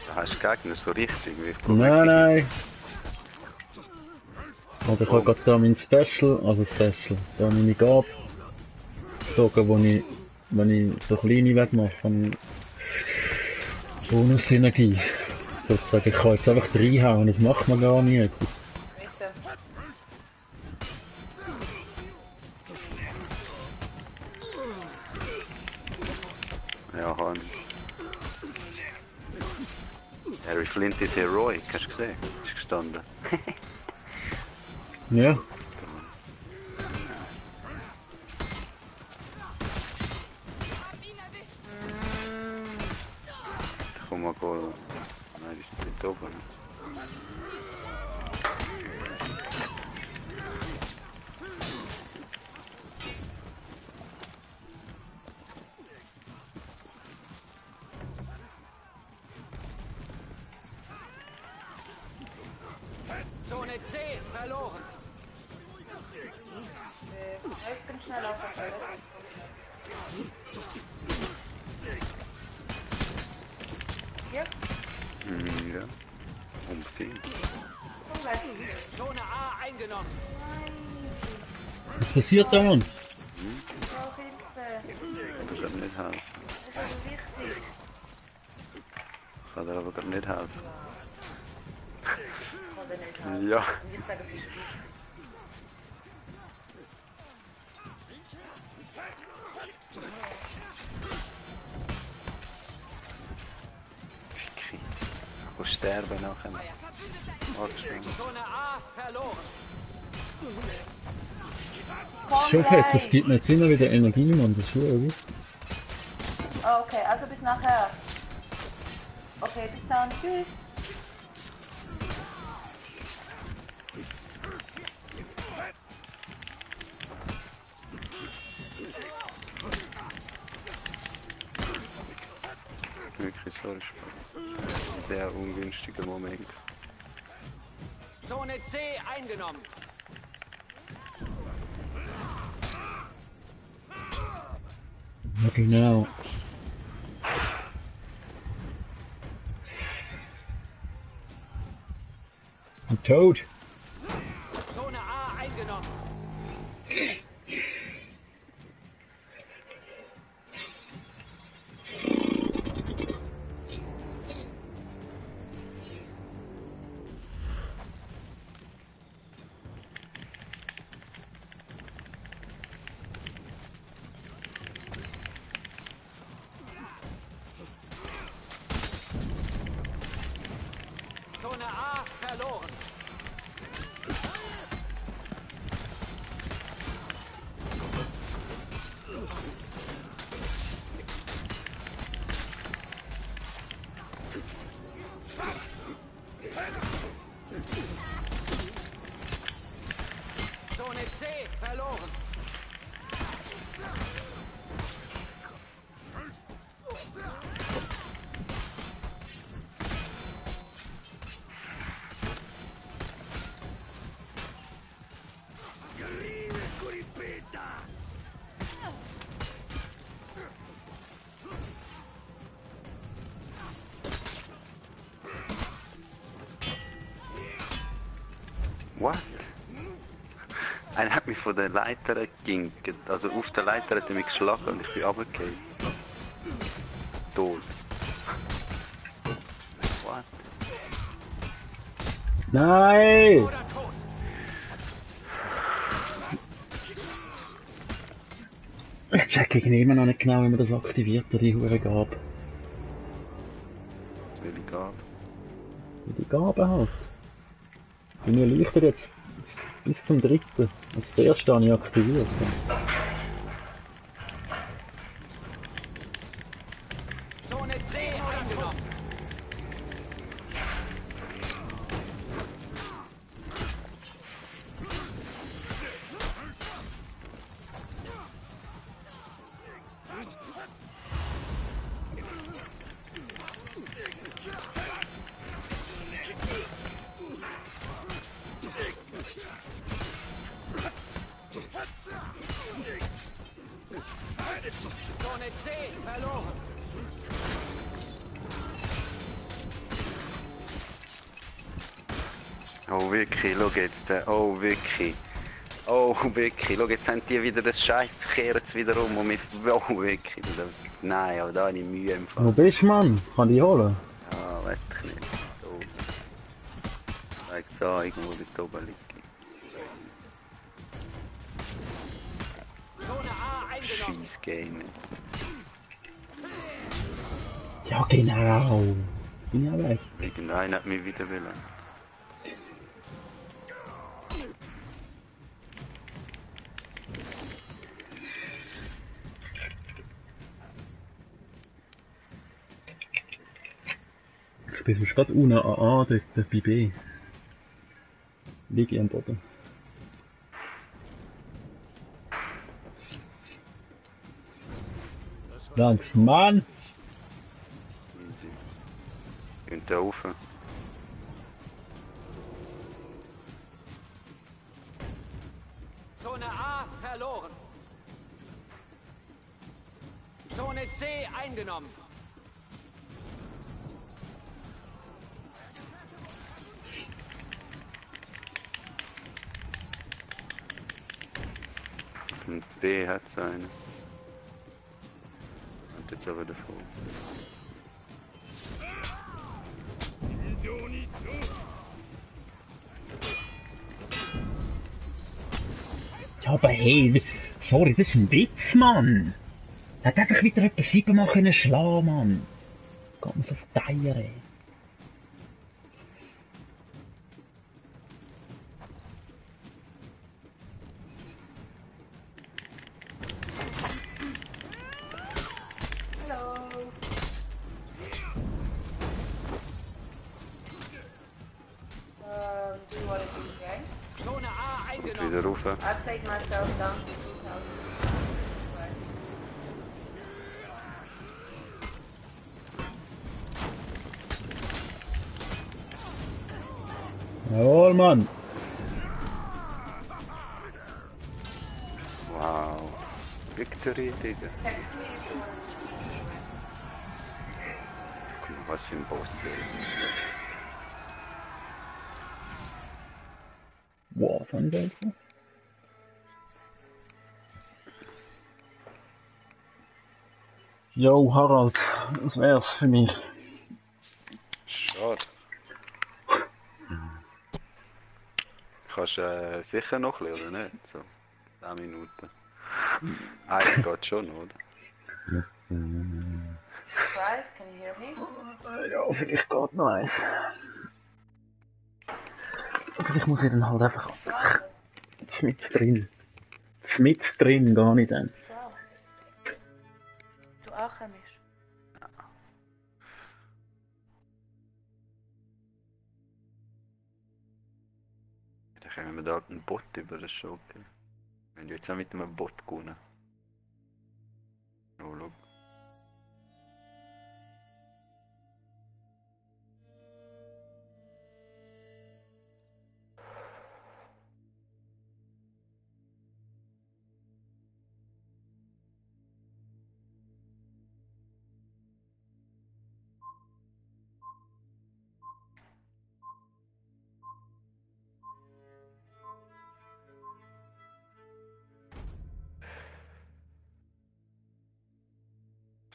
B: Da hast du Gegner so richtig.
A: Nein. Aber ich habe gerade da mein Special, da meine Gabe gezogen, wo ich wenn ich so kleine Wege mache, habe ich Bonusenergie. Sozusagen, ich kann jetzt einfach reinhauen, das macht man gar nicht.
C: Weißt du?
B: Ja, Han. Harry Flint ist heroic, hast du gesehen? Ist gestanden.
A: Ja.
B: Komm mal gehen. Nein, die sind nicht oben.
D: Zone C verloren.
C: Ja, ich bin schnell auf der Toilette. Hier?
B: Ja. Unbedingt.
C: Komm weg.
D: Zone A eingenommen.
A: Was passiert da, Mann?
C: Ich brauche Hilfe.
B: Ich kann dir nicht helfen.
C: Das ist also wichtig.
B: Ich kann dir aber gerade nicht helfen.
C: Ich kann dir nicht helfen.
B: Ja.
C: Und ich sage, es ist wichtig.
B: Ficky. Ich muss sterben nachher. Warte schnell.
D: Zone A verloren.
C: Komm
A: Schon fest, das
C: gleich.
A: gibt mir jetzt immer wieder Energie, Mann, das ist schon gut.
C: Okay, also bis nachher. Okay, bis dann. Tschüss.
B: Wirklich, sorry. Sehr ungünstiger Moment.
D: Zone C eingenommen.
A: Ja, genau. I'm tot.
D: Zone A eingenommen. Zone A verloren. Zone C verloren.
B: What? Einer hat mich von der Leiter geginkt. Also auf der Leiter hat er mich geschlagen und ich bin runtergefallen. Tot. What?
A: Nein!
D: Oder tot.
A: Ich check immer noch nicht genau, wie man das aktiviert, die Hure Gabe.
B: Das will ich gar.
A: Die Gabe halt. Und mir leuchtet jetzt bis zum dritten. Das erste habe ich aktiviert.
D: Zone C eingenommen. Zone C verloren.
B: Oh wirklich, schau jetzt. Oh wirklich. Oh, wirklich. Schau, jetzt haben die wieder das Scheiß, kehren es wieder um und mich... Oh, wirklich. Nein, aber da habe ich Mühe im
A: Wo
B: Fall.
A: bist du, Mann? Kann ich holen?
B: Ja, weiss ich nicht. So. Zeigt's an, irgendwo dort oben liegt.
D: Zone A eingenommen.
B: Scheiß Game.
A: Ja, genau. Bin ja weg.
B: Irgendeiner hat mich wieder wollen.
A: Ich bin sonst gerade unten an A, dort bei B. Liege ich am Boden. Danke, Mann!
B: Easy. Und da rauf.
D: Zone A verloren. Zone C eingenommen.
B: Und B hat seine. Und jetzt aber davor.
A: Ja, aber hey, sorry, das ist ein Witz, Mann! Er hat einfach wieder etwa 7-mal können schlagen, Mann! Geht mir so auf die Eier, ey.
C: Hello. Do you want to do gang?
D: Zone A eingenommen.
B: Wieder rauf.
C: I played myself down to 2000.
A: Jawohl, Mann!
B: Wow. Victory, Digga.
C: Text me if you want.
B: Guck mal, was für ein Boss, ey.
A: Wow, Sunbelfer? Jo, Harald, das wär's für mich.
B: Schade. Kannst sicher noch ein bisschen, oder nicht? So 10 Minuten. Eins geht schon, oder?
C: Surprise, can you hear me?
A: Ja, vielleicht geht noch eins. Vielleicht muss ich dann halt einfach mit drin. Mit drin, gar nicht dann.
C: Wow. Du auch, Hamish.
B: Dann können wir da einen Bot über das Show gehen. Wenn du jetzt auch mit einem Bot gehen. Oh, schau.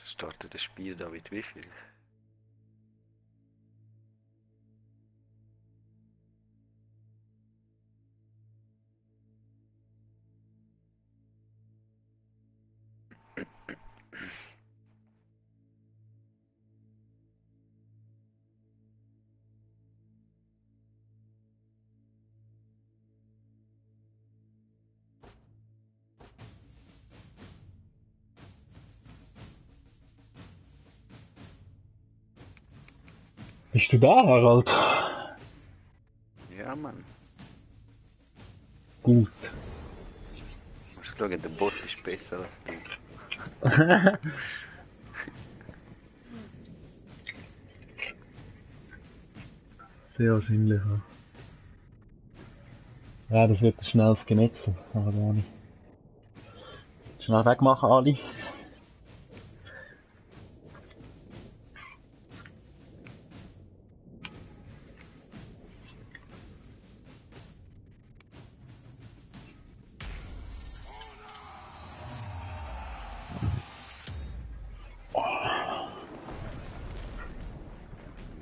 B: Startet das Spiel da mit wie viel?
A: Bist du da, Harald?
B: Ja, Mann.
A: Gut.
B: Du musst schauen, der Bot ist besser als du.
A: Sehr wahrscheinlich, ja. Ja, das wird ein schnelles Genetzel. Aber gar nicht. Schnell wegmachen, alle.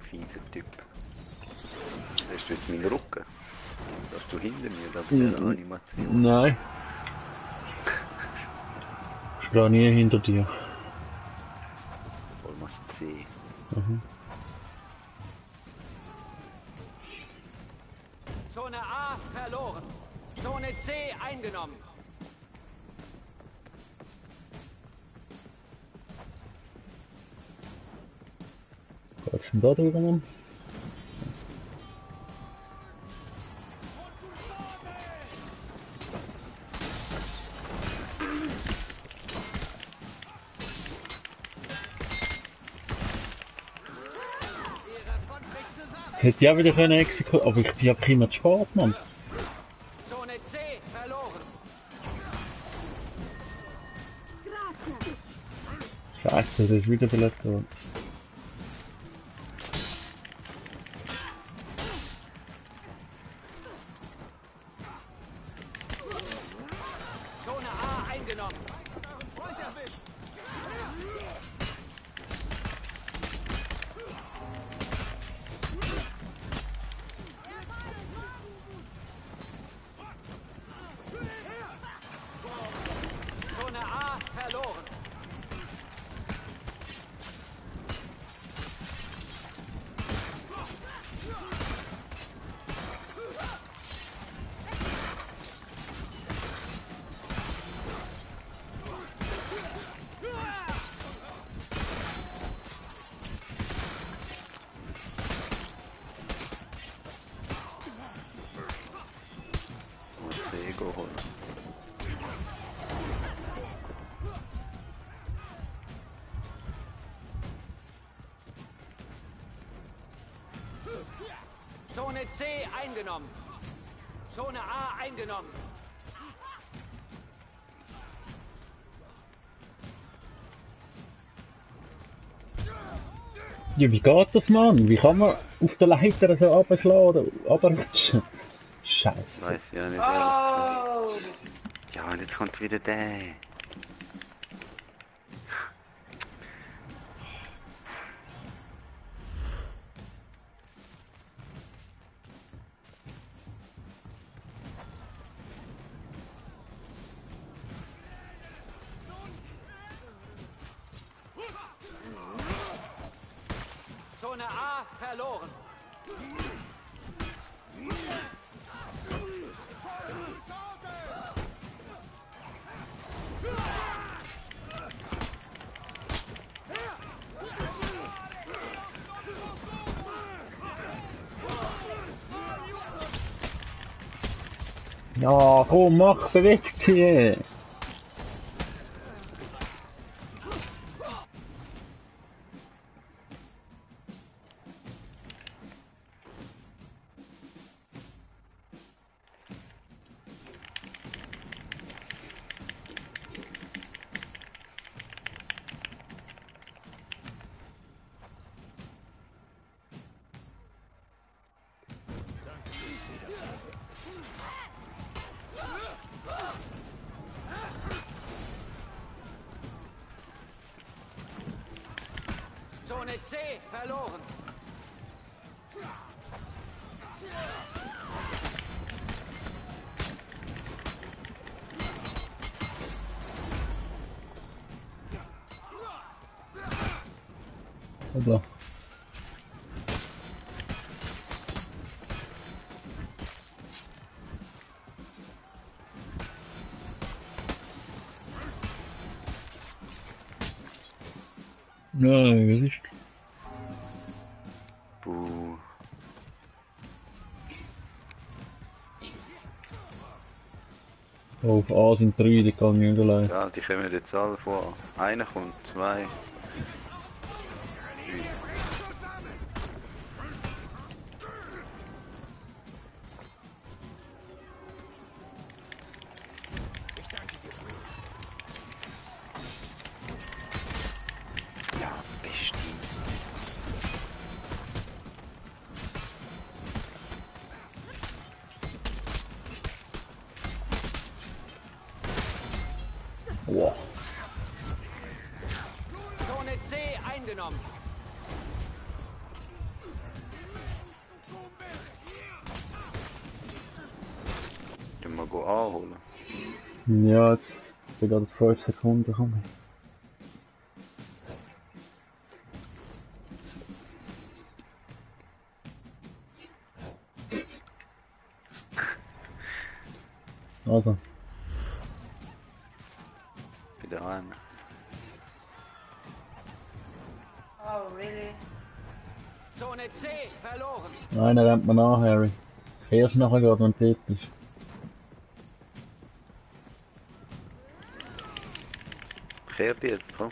B: fieser Typ. Hast du jetzt meinen Rücken? Darfst du hinter mir da bei der Animation?
A: Nein. Ich stehe nie hinter dir.
B: Voll muss C.
A: Mhm.
D: Zone A verloren. Zone C eingenommen.
A: Geht's denn da drüber, Mann? Jetzt hätte ich auch wieder können exekutieren, aber ich bin ja immer zu spät, Mann.
D: Zone C verloren.
A: Scheiße, das ist wieder belegt worden.
D: Zone A eingenommen. Freund erwischt. Zone A verloren.
B: Und C holen.
D: Zone C eingenommen. Zone A eingenommen.
A: Ja, wie geht das, Mann? Wie kann man auf der Leiter so runterschlagen oder runterrutschen? Scheiße.
B: Weiß ich ja nicht,
C: Oh!
B: Ja, und jetzt kommt wieder der.
D: Zone A verloren.
A: Ja, komm, mach, beweg dich!
D: Zone C verloren.
A: Oder? Nein, was ist?
B: Buh.
A: Auf A sind 3, die kann ich nicht allein.
B: Ja, die kommen jetzt alle vor. Einer kommt, zwei. Ja, bestimmt.
A: Wow.
D: Zone C eingenommen.
B: go anholen.
A: Ja, jetzt bin gerade 5 Sekunden gekommen. Also,
B: Bei der einen.
C: Oh, really?
D: Zone C verloren.
A: einer rennt mir nach, Harry. Erst nachher geht, wenn du dort bist.
B: Kehrt jetzt, komm.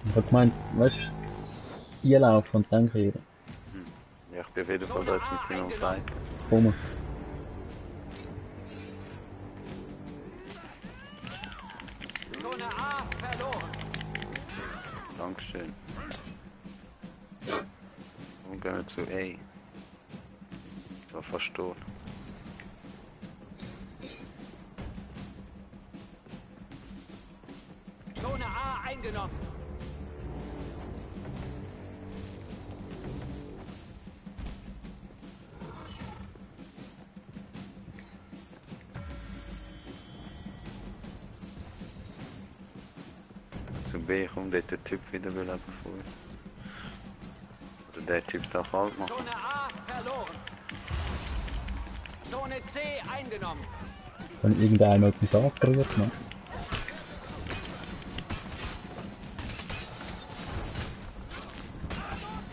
A: Ich hab gemeint, weißt du, einlaufen und dann kehren.
B: Ja, ich bin auf jeden Fall da jetzt mit ihm am Fight.
A: Komm.
D: Zone A verloren.
B: Dankeschön. Und gehen wir zu A. Ich war fast tot.
D: Zone A eingenommen.
B: Zu B kommt dort der Typ wieder will eben vor. Oder der Typ darf halt machen.
D: Zone A verloren. Zone C eingenommen.
A: Kann irgendeiner etwas angerührt, ne?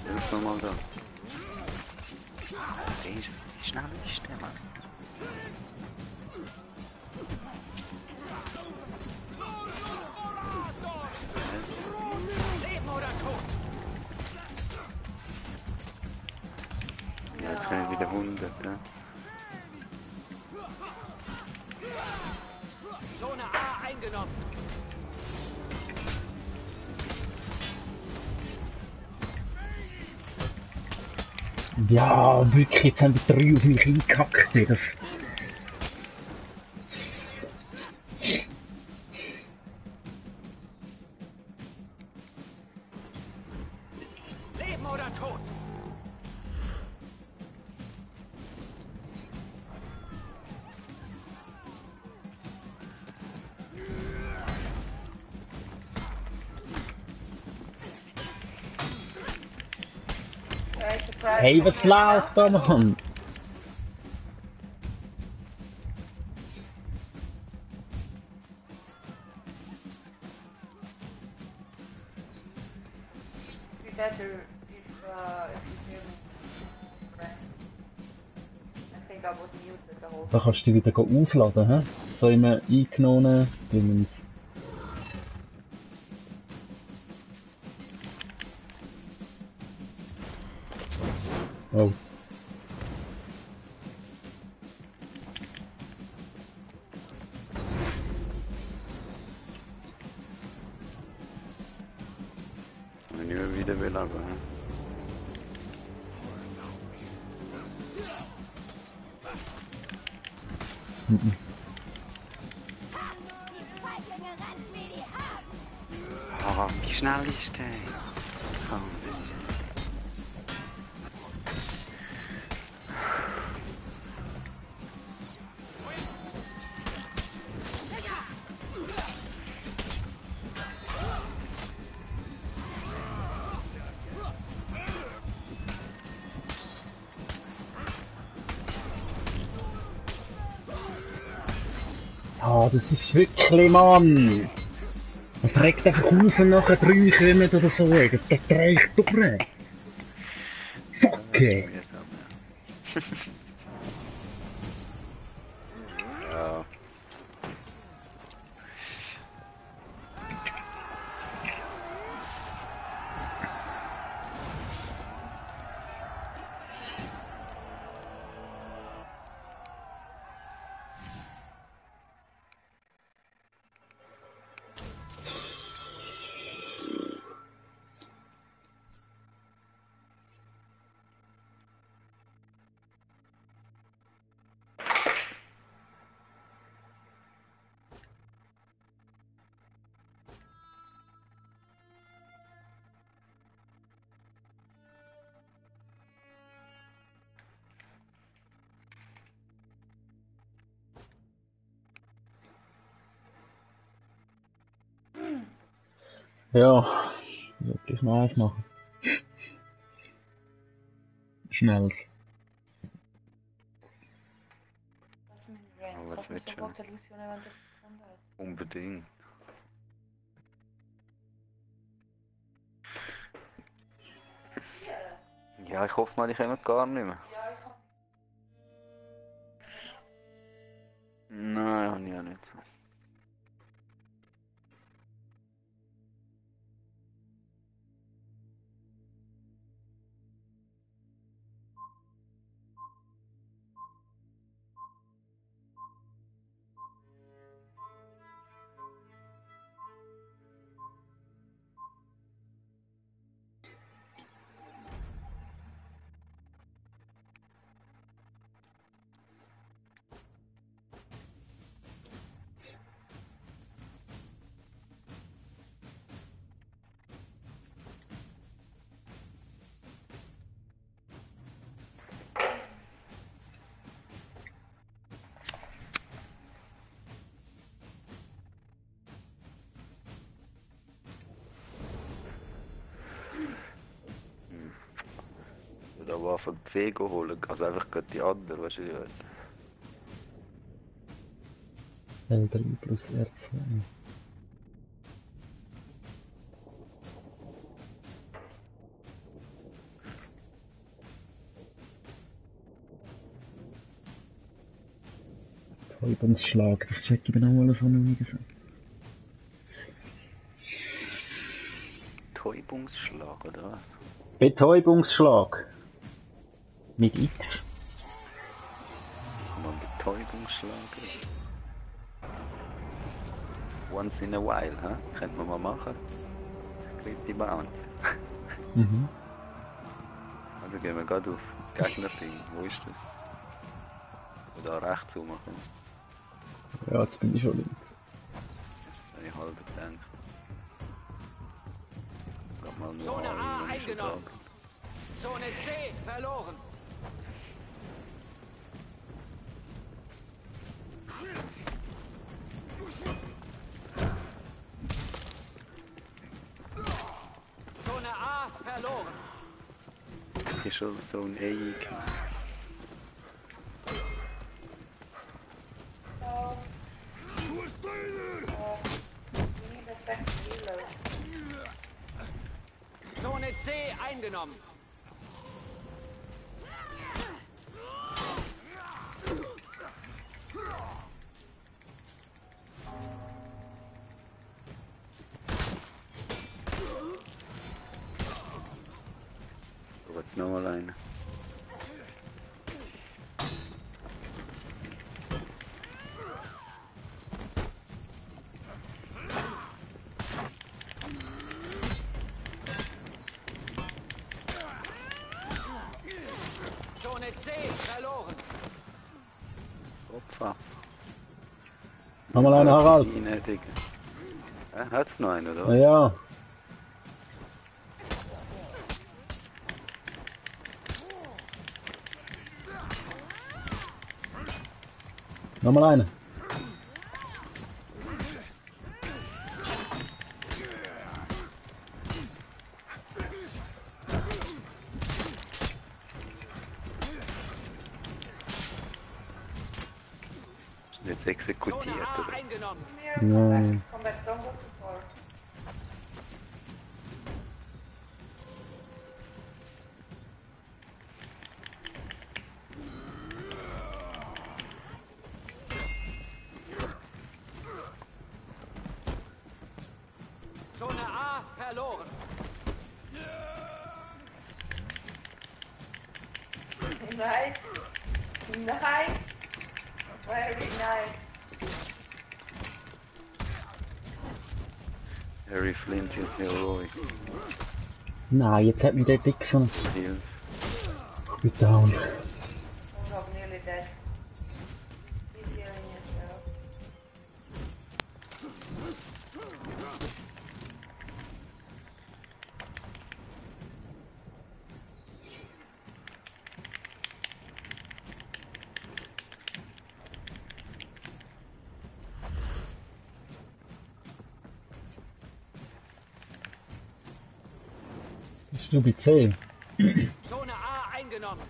B: Hilf mir mal da. Wie schnell ist der, Mann?
D: Leben oder Tod.
B: Ja, jetzt kann ich wieder 100, ja.
D: Zone A eingenommen.
A: Ja, wirklich, jetzt haben die 3 auf mich hingekackt. Das...
D: Leben oder Tod.
A: Hey, was läuft da, Mann?
C: Be better if you hear me. Right. I think I was muted the whole
A: Da kannst du dich wieder aufladen, hä? So immer eingenommenen Dingens. Oh.
B: Wenn ich mir wieder will, aber. Ah, wie schnell ist der? Komm, bitte.
A: Ja, das ist wirklich, Mann! Es regt einfach auf, wenn nachher 3 kommen oder so. Das dreist durch. Fuck, ey.
B: Mühsam, ja. Ja.
A: Ja, sollte ich noch eins machen. Schnelles.
C: Was mit den Rants?
B: Aber was
C: Was muss
B: willst du?
C: sofort der Lucio nehmen, wenn sie etwas gefunden hat?
B: Unbedingt. Ja, ich hoffe mal, ich komme gar nicht mehr.
C: Ja, ich hab...
B: Nein, habe ich auch nicht so. Ich würde aber einfach C holen, also einfach gerade die andere, weißt du, die halt.
A: L3 plus R2. Täubungsschlag, das check ich genau alles, was noch nie gesagt.
B: Täubungsschlag, oder was?
A: Betäubungsschlag. Mit X.
B: Kann man Betäubungsschlag? Once in a while, hä? Könnte man mal machen. Kriegt Bounce.
A: Mhm.
B: Also gehen wir gerade auf Gegner-Ding. Wo ist das? Oder rechts rummachen.
A: Ja, jetzt bin ich schon links.
B: Das habe ich halb gedacht. Geh mal nur
D: Zone
B: an,
D: A
B: wenn ich schon
D: eingenommen.
B: sage.
D: Zone C verloren. Zone A verloren.
B: Ich ist schon so ein EI.
D: Zone C eingenommen.
B: So, jetzt nochmal eine.
D: Zone C verloren.
B: Opfer.
A: Nochmal eine, Harald.
B: Hat's noch einen, oder?
A: Ja, ja. Nochmal eine.
B: Jetzt exekutiert,
D: Zone A
B: oder?
D: eingenommen.
A: Ja.
C: Combat Zone go to 4.
D: Zone A verloren.
C: Nice. Nice. Very nice.
B: Harry Flint is heroic.
A: Nein, jetzt hat mich der Dick schon.
B: Hilfe.
A: Ich bin down.
C: Oh, I'm nearly dead. He's healing yourself.
A: Bist du bei C?
D: Zone A eingenommen.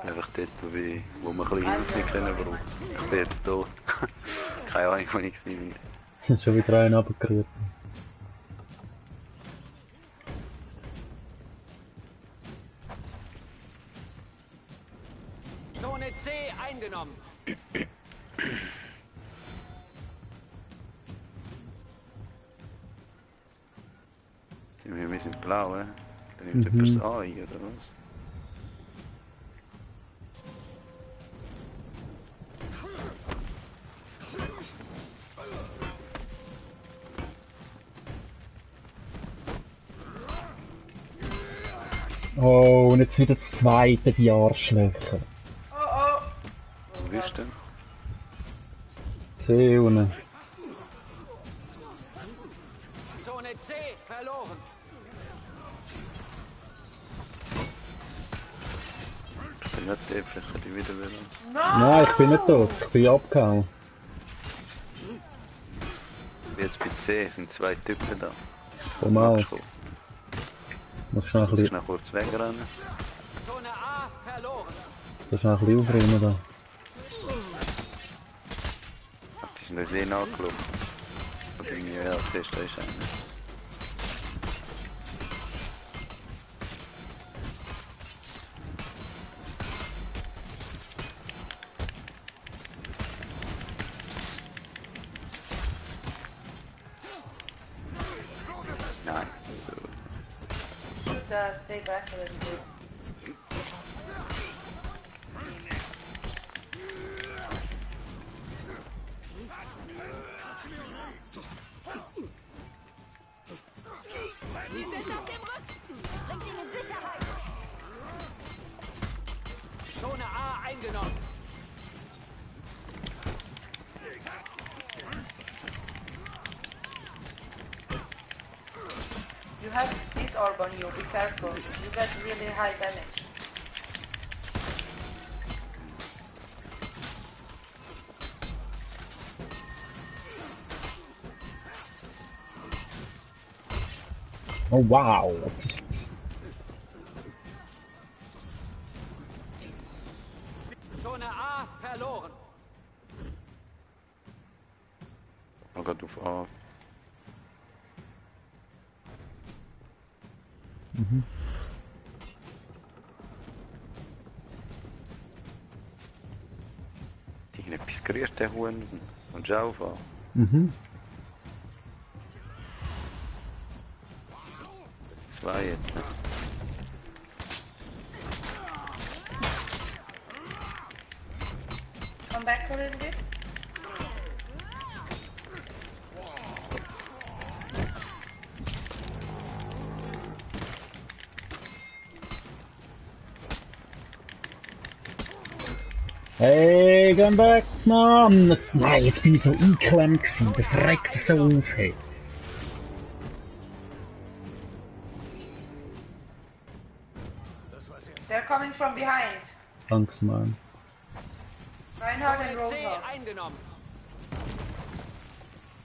B: Einfach dort, wo wir ein bisschen Hilfe nicht können brauchen. Ich bin jetzt da. Keine Ahnung, wo ich bin.
A: Sind schon wieder einen runtergerührt.
D: Zone C eingenommen.
B: Wir sind blau, eh? Da nimmt jemand das ein, oder was?
A: Oh, und jetzt wieder das zweite, die Arschlöcher.
C: Oh oh.
B: Wo bist du denn?
A: C unten.
D: Zone C verloren.
B: Ich bin nicht dort, vielleicht kann ich wieder wählen.
A: Nein, ich bin nicht tot, ich bin abgehauen.
B: Jetzt bei C sind zwei Typen da.
A: Komm mal, muss schnell ein
B: Muss ich
A: bisschen,
B: noch kurz wegrennen?
D: Zone A verloren.
A: so schnell ein bisschen aufräumen da.
B: Ach, die sind uns eh nachgelaufen. Da bin ich ja zuerst, da ist einer. Nice. So.
C: Stay back a little bit.
E: Sie sind auf dem Rücken! Bringt ihn in Sicherheit!
D: Zone A eingenommen.
C: You have this orb on you, be careful. You get really high damage.
A: Oh wow, das ist...
D: Zone A verloren.
B: Oh Gott, auf A. Die haben etwas gerührt, der Hurensohn. Und schau auf A. Das sind zwei jetzt, ne?
C: Come back a little bit.
A: Hey, come back, Mann! Nein, jetzt bin ich so eingeklemmt gewesen, das regt so auf, hey.
C: They're coming from behind.
A: Thanks, Mann.
C: Reinhard and
D: Zone C
C: Rosa.
D: eingenommen.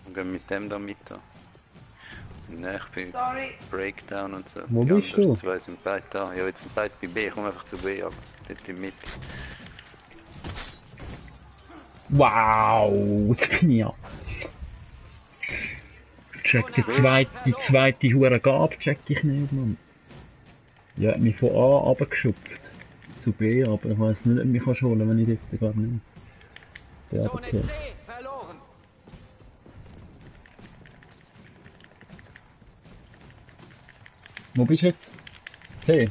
B: Und gehen mit dem da mit da. Sind näher bei
C: Sorry.
B: Breakdown und so.
A: Wo
B: Die
A: bist
B: anderen
A: du?
B: zwei sind beide da. Ja, jetzt sind beide bei B. Komm einfach zu B, aber dort in der Mitte.
A: Wow, jetzt bin ich ja. Check die zweite Hure gab, check ich nicht, Mann. Ja, hat mich von A runtergeschupft. Zu B, aber ich weiss nicht, ob ich mich holen kann, wenn ich dort gar nicht. Der
D: Zone
A: okay.
D: C verloren.
A: Wo bist du jetzt? C.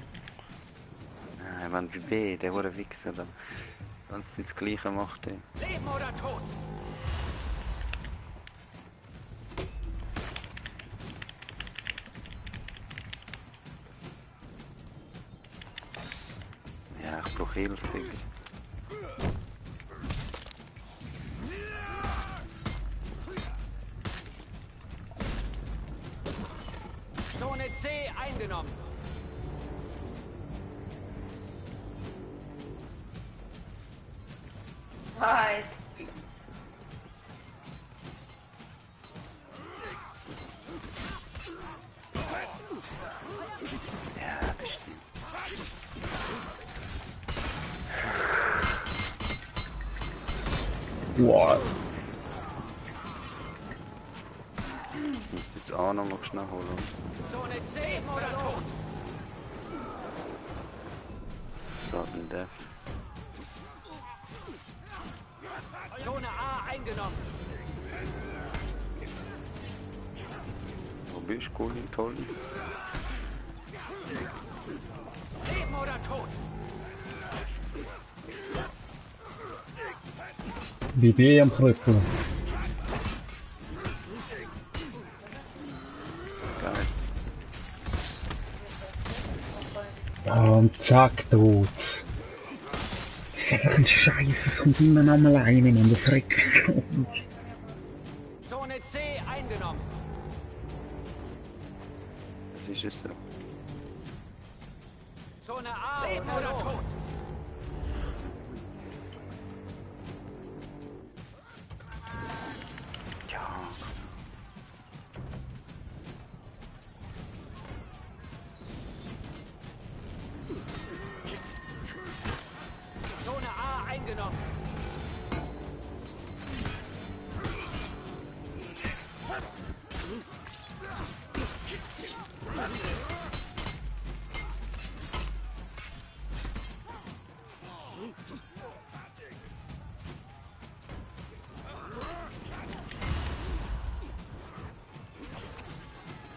B: Nein, Mann, bei B, der wurde Wichser da. Ganz das Gleiche macht, ey.
D: Leben oder Tod.
B: Ja, ich brauche Hilfe, Digga.
D: Zone C eingenommen.
C: Nice.
A: Wow.
B: Ich muss jetzt auch noch mal schnell holen.
D: Zone C oder tot.
B: Was hat denn der?
D: Zone A eingenommen.
B: Wo bist du, Gulli, toll?
D: Leben oder tot.
A: Wie B am Krüppeln.
B: Geil.
A: Und zack, tot. Das ist einfach ein Scheiß, es kommt immer noch mal rein und das regt mich so.
D: Zone C eingenommen.
B: Das ist es so.
D: Zone A Leben oder tot.
B: Ja.
D: Zone A eingenommen.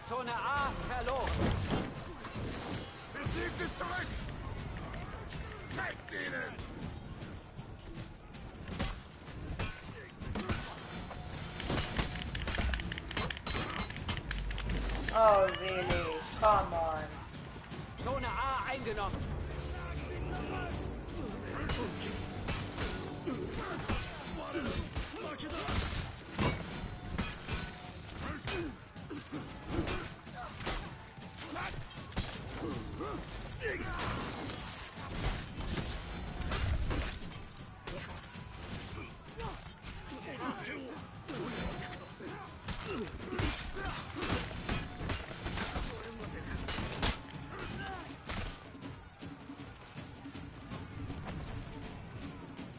D: Zone A verloren.
F: Bezieht sich zurück! Zeigt ihnen!
C: Oh, really? Come on.
D: Zone A eingenommen.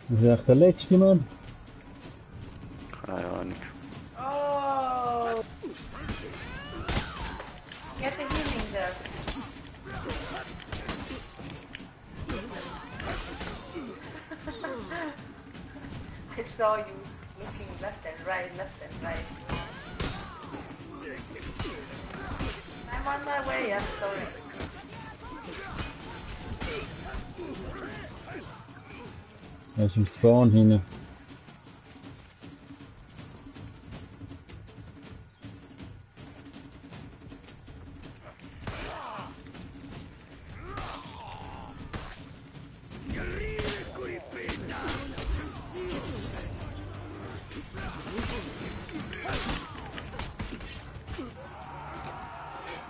A: Das ist echt der letzte, Mann.
B: Keine Ahnung.
C: Oh! Get the healing there. I saw you looking left and right, left and right. I'm on my way, I'm sorry.
A: Er ist im Spawn hinten.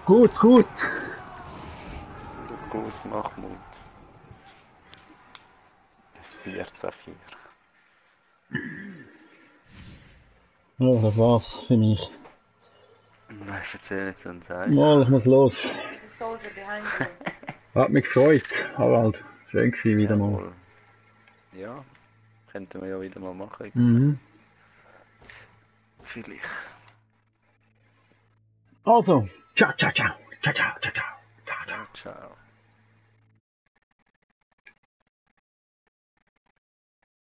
A: Gut, gut.
B: Gut, mach Mut. Es 14-4.
A: Ja, das war's für mich.
B: Nein, erzähl jetzt uns eins.
A: Mal, ich muss los.
C: There's a soldier behind you.
A: Hat mich gefreut, Harald. Schön gewesen wieder mal.
B: Jawohl. Ja, könnten wir ja wieder mal machen.
A: Mhm.
B: Vielleicht.
A: Also, ciao, ciao, ciao. Ciao, ciao, ciao, ciao. Ciao, ciao.
B: Ciao.